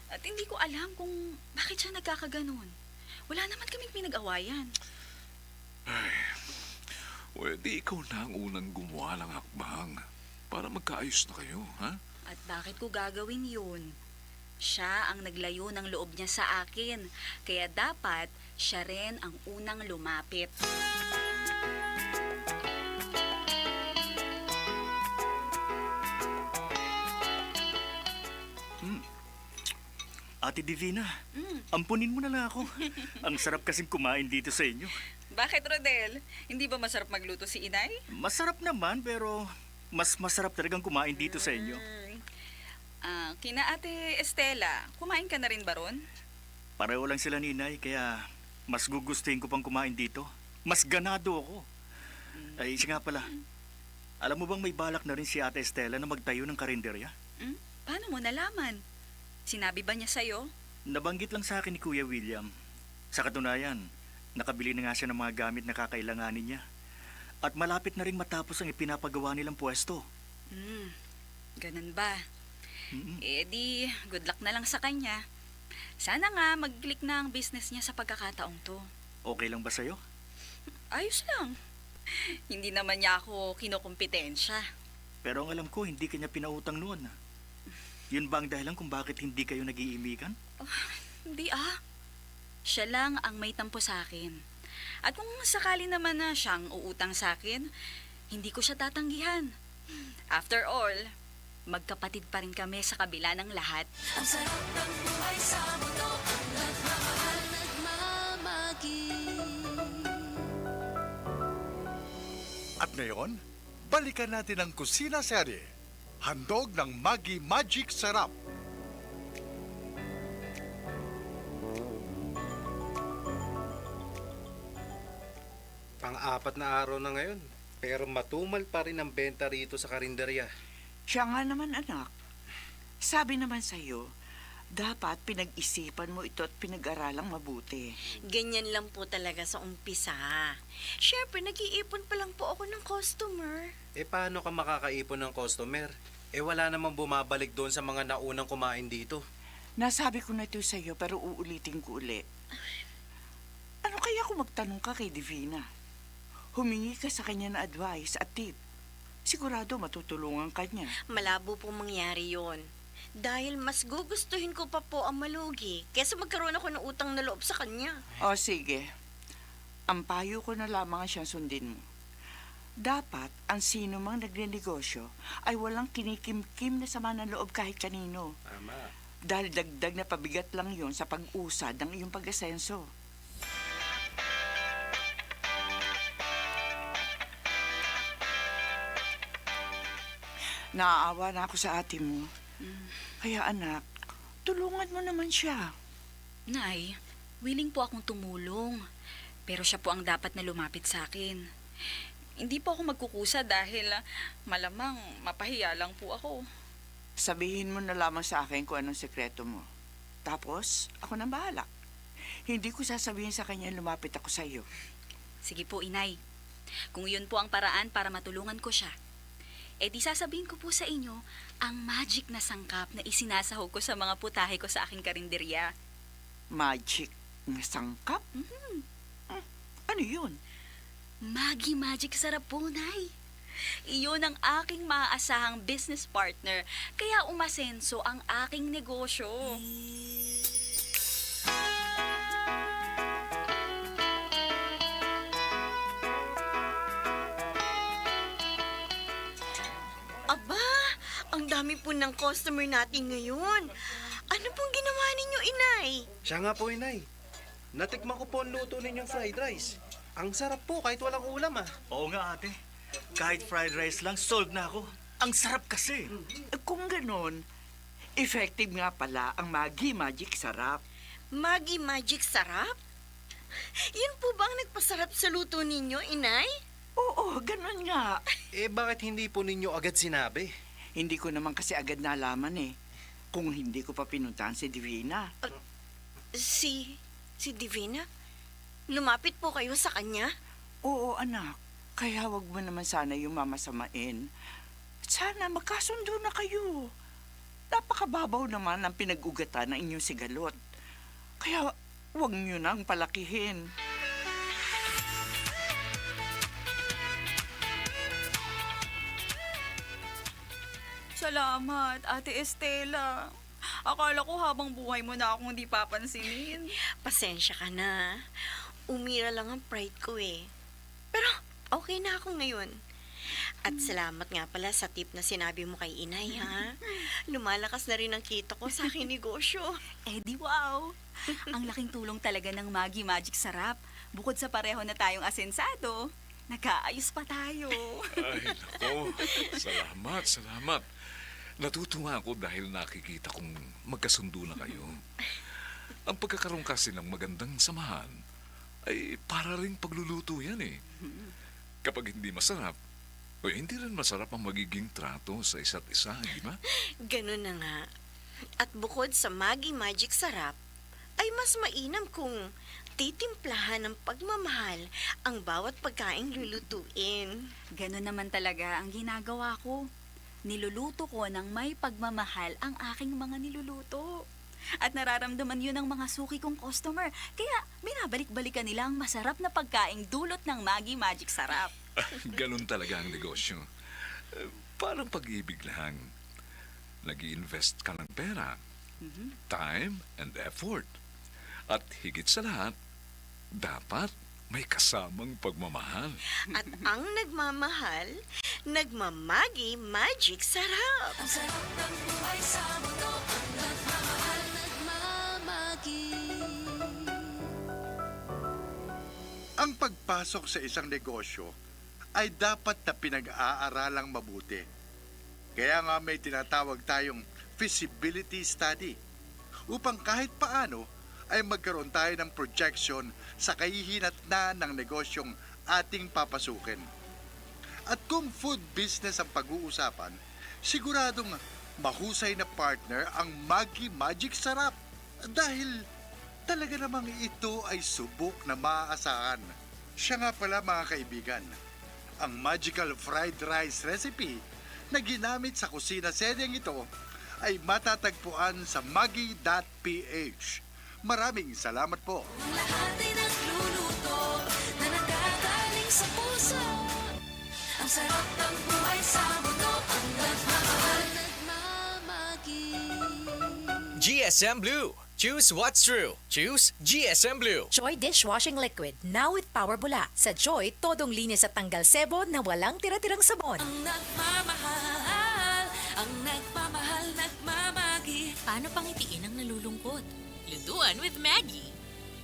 At hindi ko alam kung bakit siya nagkakaganon. Wala naman kaming pinag-awayan. Ay, well, di ikaw na ang unang gumawa ng hakbang para magkaayos na kayo, ha? At bakit ko gagawin yun? Siya ang naglayo ng loob niya sa akin, kaya dapat siya rin ang unang lumapit. Hmm. Ate Divina, Mm. ampunin mo na lang ako. Ang sarap kasing kumain dito sa inyo. Bakit, Rodel? Hindi ba masarap magluto si Inay? Masarap naman, pero mas masarap talagang kumain dito sa inyo. Mm. Ah, kina Ate Estela, kumain ka na rin ba ron? Pareho lang sila ni Inay, kaya mas gugustuhin ko pang kumain dito. Mas ganado ako. Mm. Ay, siya nga pala. Mm. Alam mo bang may balak na rin si Ate Estela na magtayo ng karinderya? Mm? Paano mo nalaman? Sinabi ba niya sa'yo? Nabanggit lang sa akin ni Kuya William. Sa katunayan, nakabili na nga siya ng mga gamit na kakailanganin niya. At malapit na ring matapos ang ipinapagawa nilang pwesto. Hmm, ganun ba? Mm-mm. Eh di, good luck na lang sa kanya. Sana nga mag-click na ang business niya sa pagkakataong to. Okay lang ba sa'yo? Ayos lang. Hindi naman niya ako kinukumpetensya. Pero ang alam ko, hindi ka niya pinautang noon, ah. Yun ba ang dahilan kung bakit hindi kayo nag-iimikan? Oh, hindi, ah. Siya lang ang may tampo sa akin. At kung sakali naman na siyang uutang sa akin, hindi ko siya tatanggihan. After all, magkapatid pa rin kami sa kabila ng lahat. Ang sarap ng buhay sa mundo, ang nagmamahal, nagmamahal. At ngayon, balikan natin ang Kusina Serye. Handog ng Maggi Magic Sarap. Pang-apat na araw na ngayon, pero matumal pa rin ang benta rito sa karinderya. Siya nga naman, anak. Sabi naman sa'yo, dapat pinag-isipan mo ito at pinag-aralang mabuti. Ganyan lang po talaga sa umpisa. Siyempre, nag-iipon pa lang po ako ng customer. Eh, paano ka makakaipon ng customer? Eh, wala namang bumabalik doon sa mga naunang kumain dito. Nasabi ko na ito sa'yo, pero uulitin ko uli. Ano kaya kung magtanong ka kay Divina? Humingi ka sa kanya ng advice at tip. Sigurado matutulungan ka niya. Malabo pong mangyari yon. Dahil mas gugustuhin ko pa po ang malugi kaysa magkaroon ako ng utang na loob sa kanya. O sige, ang payo ko na lamang ang siyang sundin mo. Dapat ang sino mang nagnenegosyo ay walang kinikimkim na sama ng loob kahit kanino. Tama. Dahil dagdag na pabigat lang yon sa pag-usad ng iyong pag-asenso. Naaawa na ako sa ate mo. Mm. Kaya, anak, tulungan mo naman siya. Nay, willing po akong tumulong. Pero siya po ang dapat na lumapit sa akin. Hindi po ako magkukusa dahil, ah, malamang mapahiya lang po ako. Sabihin mo na lamang sa akin kung anong sekreto mo. Tapos, ako nang bahala. Hindi ko sasabihin sa kanya lumapit ako sa iyo. Sige po, Inay. Kung iyon po ang paraan para matulungan ko siya, eh di sasabihin ko po sa inyo ang magic na sangkap na isinasahog ko sa mga putahe ko sa aking karinderya. Magic na sangkap? Mhm. Hmm, ano yun? Maggi Magic Sarap po, Nay. Iyon ang aking maaasahang business partner, kaya umasenso ang aking negosyo. hapon ng customer natin ngayon. Ano pong ginawa ninyo, Inay? Siya nga po, Inay. Natikman ko po ang luto ninyong fried rice. Ang sarap po kahit walang ulam, ah. Oo nga, ate. Kahit fried rice lang, sold na ako. Ang sarap kasi. Kung ganon, effective nga pala ang Maggi Magic Sarap. Maggi Magic Sarap? Yun po ba ang nagpasarap sa luto ninyo, Inay? Oo, ganun nga. Eh, bakit hindi po ninyo agad sinabi? Hindi ko naman kasi agad nalaman eh, kung hindi ko pa pinuntahan si Divina. Ah, si, si Divina? Lumapit po kayo sa kanya? Oo, anak. Kaya wag mo naman sana yung mamasamain. Sana magkasundo na kayo. Napakababaw naman ang pinag-ugatan ng inyong sigalot. Kaya wag niyo nang palakihin. Salamat, Ate Estela. Akala ko habang buhay mo na akong di papansinin. Pasensya ka na. Umira lang ang pride ko eh. Pero okay na ako ngayon. At salamat nga pala sa tip na sinabi mo kay Inay, ha? Lumalakas na rin ang kita ko sa aking negosyo. Eh di wow! Ang laking tulong talaga ng Maggi Magic Sarap. Bukod sa pareho na tayong asensado, nag-aayos pa tayo. Ay, nako. Salamat, salamat. Natutuwa ako dahil nakikita kong magkasundo na kayo. Ang pagkakaroon kasi ng magandang samahan ay para ring pagluluto yan eh. Kapag hindi masarap, o hindi rin masarap ang magiging trato sa isa't isa, di ba? Ganun na nga. At bukod sa Maggi Magic Sarap, ay mas mainam kung titimplahan ng pagmamahal ang bawat pagkaing lulutuin. Ganun naman talaga ang ginagawa ko. Niluluto ko ng may pagmamahal ang aking mga niluluto. At nararamdaman yun ng mga suki kong customer. Kaya binabalik-balikan nila ang masarap na pagkaing dulot ng Maggi Magic Sarap. Ganun talaga ang negosyo. Eh, parang pag-ibig lang. Nag-i-invest ka ng pera, Mhm. time, and effort. At higit sa lahat, dapat may kasamang pagmamahal. At ang nagmamahal, nagmamagi magic sarap. Ang sarap ng buhay sa mundo, ang nagmamahal, nagmamagi. Ang pagpasok sa isang negosyo ay dapat na pinag-aaralang mabuti. Kaya nga may tinatawag tayong feasibility study, upang kahit paano ay magkaroon tayo ng projection sa kahihinatnan ng negosyong ating papasukin. At kung food business ang pag-uusapan, siguradong mahusay na partner ang Maggi Magic Sarap, dahil talaga namang ito ay subok na maaasahan. Siya nga pala, mga kaibigan, ang magical fried rice recipe na ginamit sa kusina seryeng ito ay matatagpuan sa maggi dot P H. Maraming salamat po. Ang lahat ay nagluluto na nanggagaling sa puso. Ang sarap ng buhay sa mundo, ang nagmamahal, nagmamagi. G S M Blue. Choose what's true. Choose G S M Blue. Joy dishwashing liquid, now with Power Bula. Sa Joy, todong linis at tanggal sebo na walang tira-tirang sabon. Ang nagmamahal, ang nagmamahal, nagmamagi. Paano pangitiin ang nalulungkot? Lutuan with Maggi.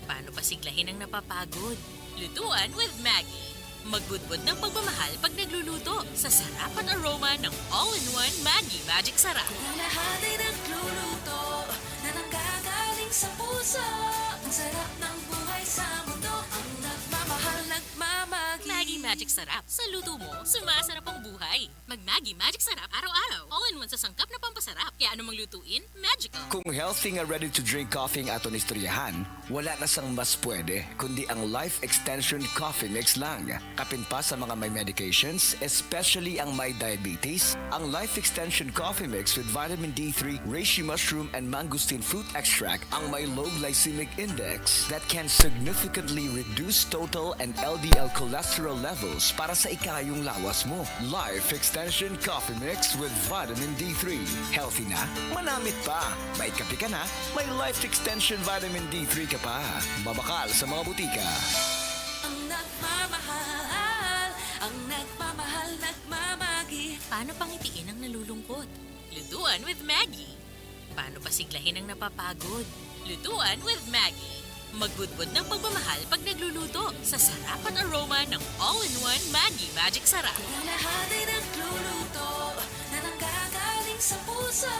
Paano pasiglahin ang napapagod? Lutuan with Maggi. Magbudbod ng pagmamahal pag nagluluto sa sarap at aroma ng all-in-one Maggi Magic Sarap. Ang lahat ay nagluluto na nanggagaling sa puso. Ang sarap ng buhay sa mundo, ang nagmamahal, nagmamagi. Maggi Magic Sarap. Sa luto mo, sumasarap ang buhay. Mag Maggi Magic Sarap araw-araw. All-in-one sa sangkap na pampasarap. Kaya anumang lutuin, magical. Kung healthy nga ready-to-drink coffee ang aton istoryahan, wala na sang mas pwede kundi ang Life Extension Coffee Mix lang. Kapin pa sa mga may medications, especially ang may diabetes, ang Life Extension Coffee Mix with vitamin D three, reishi mushroom, and mangosteen fruit extract ang may low glycemic index that can significantly reduce total and L D L cholesterol levels para sa ikayong lawas mo. Life Extension Coffee Mix with Vitamin D three. Healthy na, manamit pa. May kape ka na, may Life Extension Vitamin D three ka pa. Mabakal sa mga butika. Ang nagmamahal, ang nagmamahal, nagmamagi. Paano pangitiin ang nalulungkot? Lutuan with Maggi. Paano pasiglahin ang napapagod? Lutuan with Maggi. Magbudbod ng pagmamahal pag nagluluto sa sarap at aroma ng all-in-one Maggi Magic Sarap. Ang lahat ay nagluluto na nanggagaling sa puso.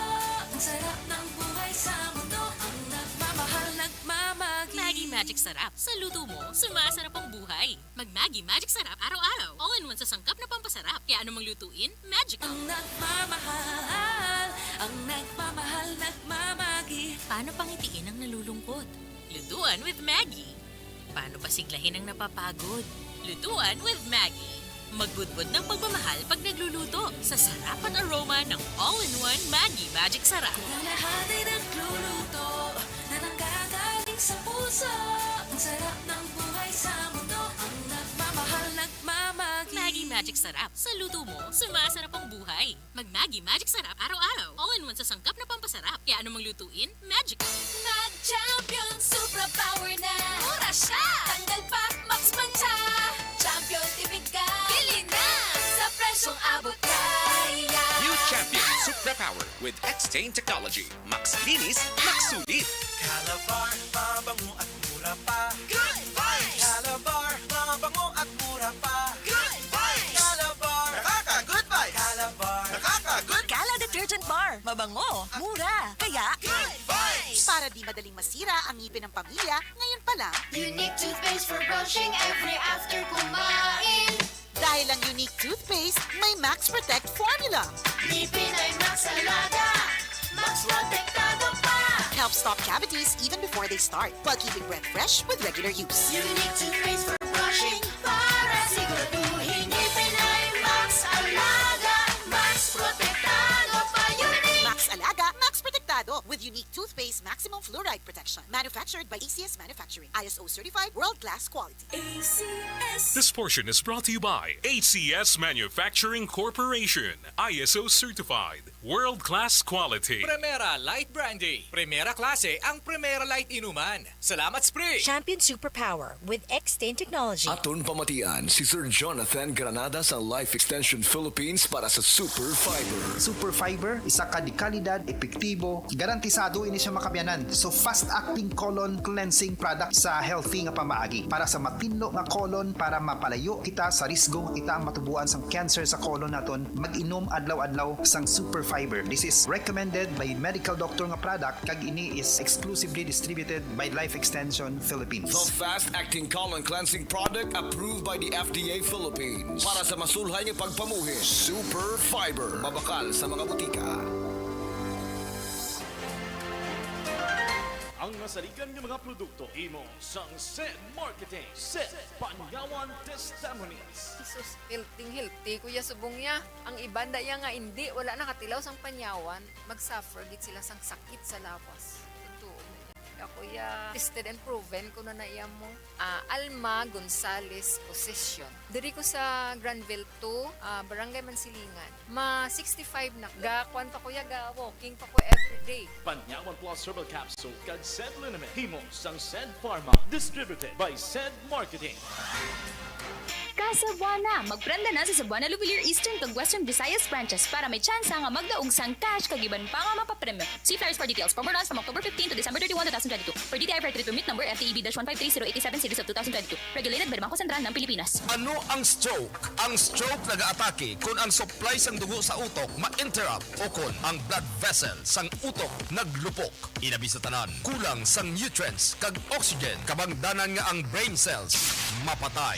Ang sarap ng buhay sa mundo. Ang nagmamahal, nagmamagi. Maggi Magic Sarap. Sa luto mo, sumasarap ang buhay. Mag Maggi Magic Sarap araw-araw. All-in-one sa sangkap na pampasarap. Kaya anumang lutuin, magical. Ang nagmamahal, ang nagmamahal, nagmamagi. Paano pangitiin ang nalulungkot? Lutuan with Maggi. Paano pasiglahin ang napapagod? Lutuan with Maggi. Magbudbod ng pagmamahal pag nagluluto sa sarap at aroma ng all-in-one Maggi Magic Sarap. Ang lahat ay nagluluto na nanggagaling sa puso. Ang sarap ng buhay sa mundo. Ang nagmamahal, nagmamagi. Maggi Magic Sarap. Sa luto mo, sumasarap ang buhay. Mag Maggi Magic Sarap araw-araw. All-in-one sa sangkap na pampasarap. Kaya anumang lutuin, magical. Mag Champion Supra Power na. Mura siya. Tanggal pa, max mansa. Champion, tipid ka. Bili na sa presyong abot kaya. New Champion Supra Power with X-Stain Technology. Max linis, max sulit. Calabar, mabango at mura pa. Good vibes! Calabar, mabango at mura pa. Good vibes! Calabar, nakaka-good vibes! Calabar, nakaka-good. Cala Detergent Bar. Mabango, mura, kaya good vibes! Para di madaling masira ang ngipin ng pamilya, ngayon pa lang. Unique toothpaste for brushing every after kumain. Dahil ang Unique Toothpaste may Max Protect Formula. Ngipin ay Max Alaga, Max Protektado pa. Help stop cavities even before they start, while keeping breath fresh with regular use. Unique toothpaste for brushing para siguraduhin ngipin ay Max Alaga, Max Protektado pa. Unique. Max Alaga, Max Protektado with Unique Toothpaste Maximum Fluoride Protection. Manufactured by A C S Manufacturing. I S O certified, world-class quality. A C S. This portion is brought to you by A C S Manufacturing Corporation, I S O certified, world-class quality. Primera Light Brandy. Primera klase ang Primera Light inuman. Salamat, Spree! Champion Superpower with X-Stain Technology. Aton pamatian si Sir Jonathan Granada sa Life Extension Philippines para sa Super Fiber. Super Fiber, isa ka dekalidad, epektibo, garantisado ini sa makabyanan. So, fast-acting colon cleansing product sa healthy nga pamaagi para sa matinlo nga colon, para mapalayo kita sa risgo nga kita ang matubuan sang cancer sa colon naton. Mag-inom adlaw-adlaw sang Super Fiber. This is recommended by medical doctor nga product, kag ini is exclusively distributed by Life Extension Philippines. The fast-acting colon cleansing product approved by the F D A Philippines. Para sa masulhay nga pagpamuhi, Super Fiber. Mabakal sa mga butika. Ang nasaligan nga mga produkto imo sang Sed Marketing, Sed Panyawan Testimonies. Jesus, healthy, healthy, Kuya, subong ya. Ang iban da ya nga indi, wala nakatilaw sang panyawan, mag-suffer gid sila sang sakit sa lawas. Totoo. Ako ya, tested and proven ko na na iya mo. Ah, Alma Gonzalez Possession. Diri ko sa Granville two, ah, Barangay Mansilingan. Ma sixty-five na. Ga, kwan pa ko ya, ga walking pa ko everyday. Panyawan Plus Herbal Capsule kag Sed Liniment. Himo sang Sed Pharma. Distributed by Sed Marketing. Kasabuana, magprenda na sa Sabuana Lubilier Eastern kag Western Visayas branches para may tsansa nga magdaog sang cash kag iban pa nga mapapremyo. See flyers for details. Promo runs from October fifteen to December thirty-one, two thousand twenty-two. Per D T I Federal Permit Number F T E B dash one five three zero eight seven, Series of two thousand twenty-two. Regulated by the Bangko Sentral ng Pilipinas. Ano ang stroke? Ang stroke nagaatake kon ang supply sang dugo sa utok ma-interrupt o kon ang blood vessel sang utok naglupok. Ilabi sa tanan, kulang sang nutrients kag oxygen, kabangdanan nga ang brain cells mapatay.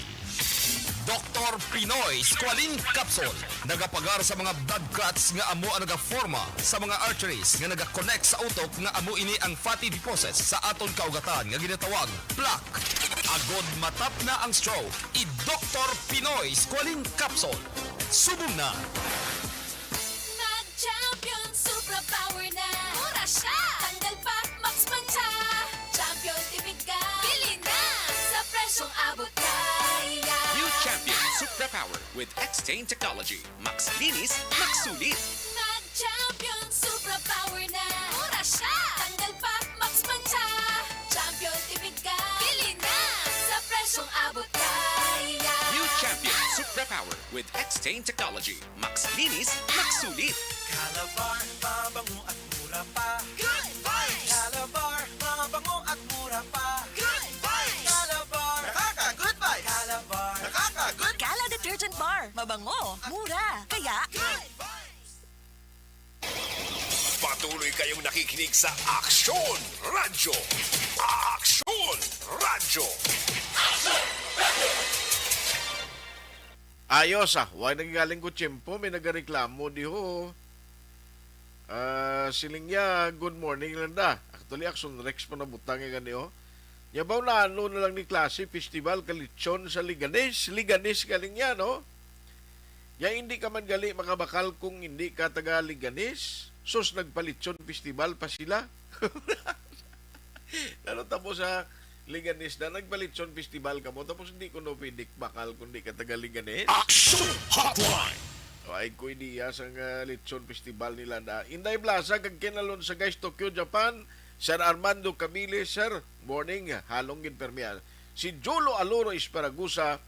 Doktor Pinoy Squalene Capsule nagapagar sa mga blood clots nga amo ang nagaforma sa mga arteries nga nagakonect sa utok, nga amo ini ang fatty deposits sa aton kaugatan nga ginatawag plaque. Agod matapna ang stroke, i-Doktor Pinoy Squalene Capsule. Subong na! Mag Champion Supra Power na. Mura siya. Tanggal pa, max mansa. Champion, tipid ka. Bili na sa presyong abot kaya. New Champion Supra Power with X-Stain Technology. Max linis, max sulit. Mag Champion Supra Power na. Mura siya. Tanggal pa, max mansa. Champion, tipid ka. Bili na sa presyong abot kaya. New Champion Supra Repower with X-Stain Technology. Max linis, Max sulit. Calabar, mabango at mura pa. Good vibes! Calabar, mabango at mura pa. Good vibes! Calabar, nakaka-good vibes! Calabar, nakaka-good Cala Detergent Bar. Mabango, mura, kaya good vibes! Patuloy kayong nakikinig sa Aksyon Radyo. Aksyon Radyo. Ayos, ah. Wala nang galing ko tiyempo. May nagareklamo diho. Ah, siling niya, "Good morning lang da." Actually, Action Rex pa nabutang nga gani, oh. Nya ba, na ano na lang ni klase, festival, kalitson sa Liganes? Liganes galing niya, no? Ya, hindi ka man gali makabakal kung hindi ka taga Liganes. Sus, nagpalitson festival pa sila. Ano, tapos sa Liganes na, nagpalitson festival ka mo, tapos hindi ko no pwede bakal kung di ka taga Liganes. Action Hotline! O, ay ko idea sa nga litson festival nila na. Inday Blasa, kag Ken Alonso, guys, Tokyo, Japan. Sir Armando Camille, sir, morning, halong gid permi. Si Jolo Aloro Esparagusa,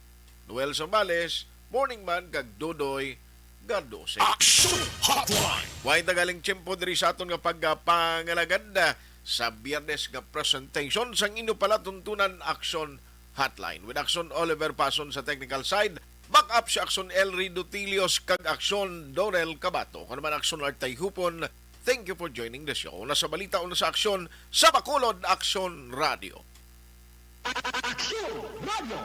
Noel Zambales, morning man, kag Dodoy Gardose. Action Hotline! Way tagaling tiyempo diri sa aton nga pagpangalagad, ah, sa Biyernes nga presentation sang inyo palatuntunan Action Hotline. With Action Oliver Pason sa technical side, back up si Action Elry Dutilios kag Action Dorel Cabato. Kung naman Action Art Tayhupon, thank you for joining the show. Una sa balita, una sa aksyon, sa Bacolod, Action Radio. Action Radio.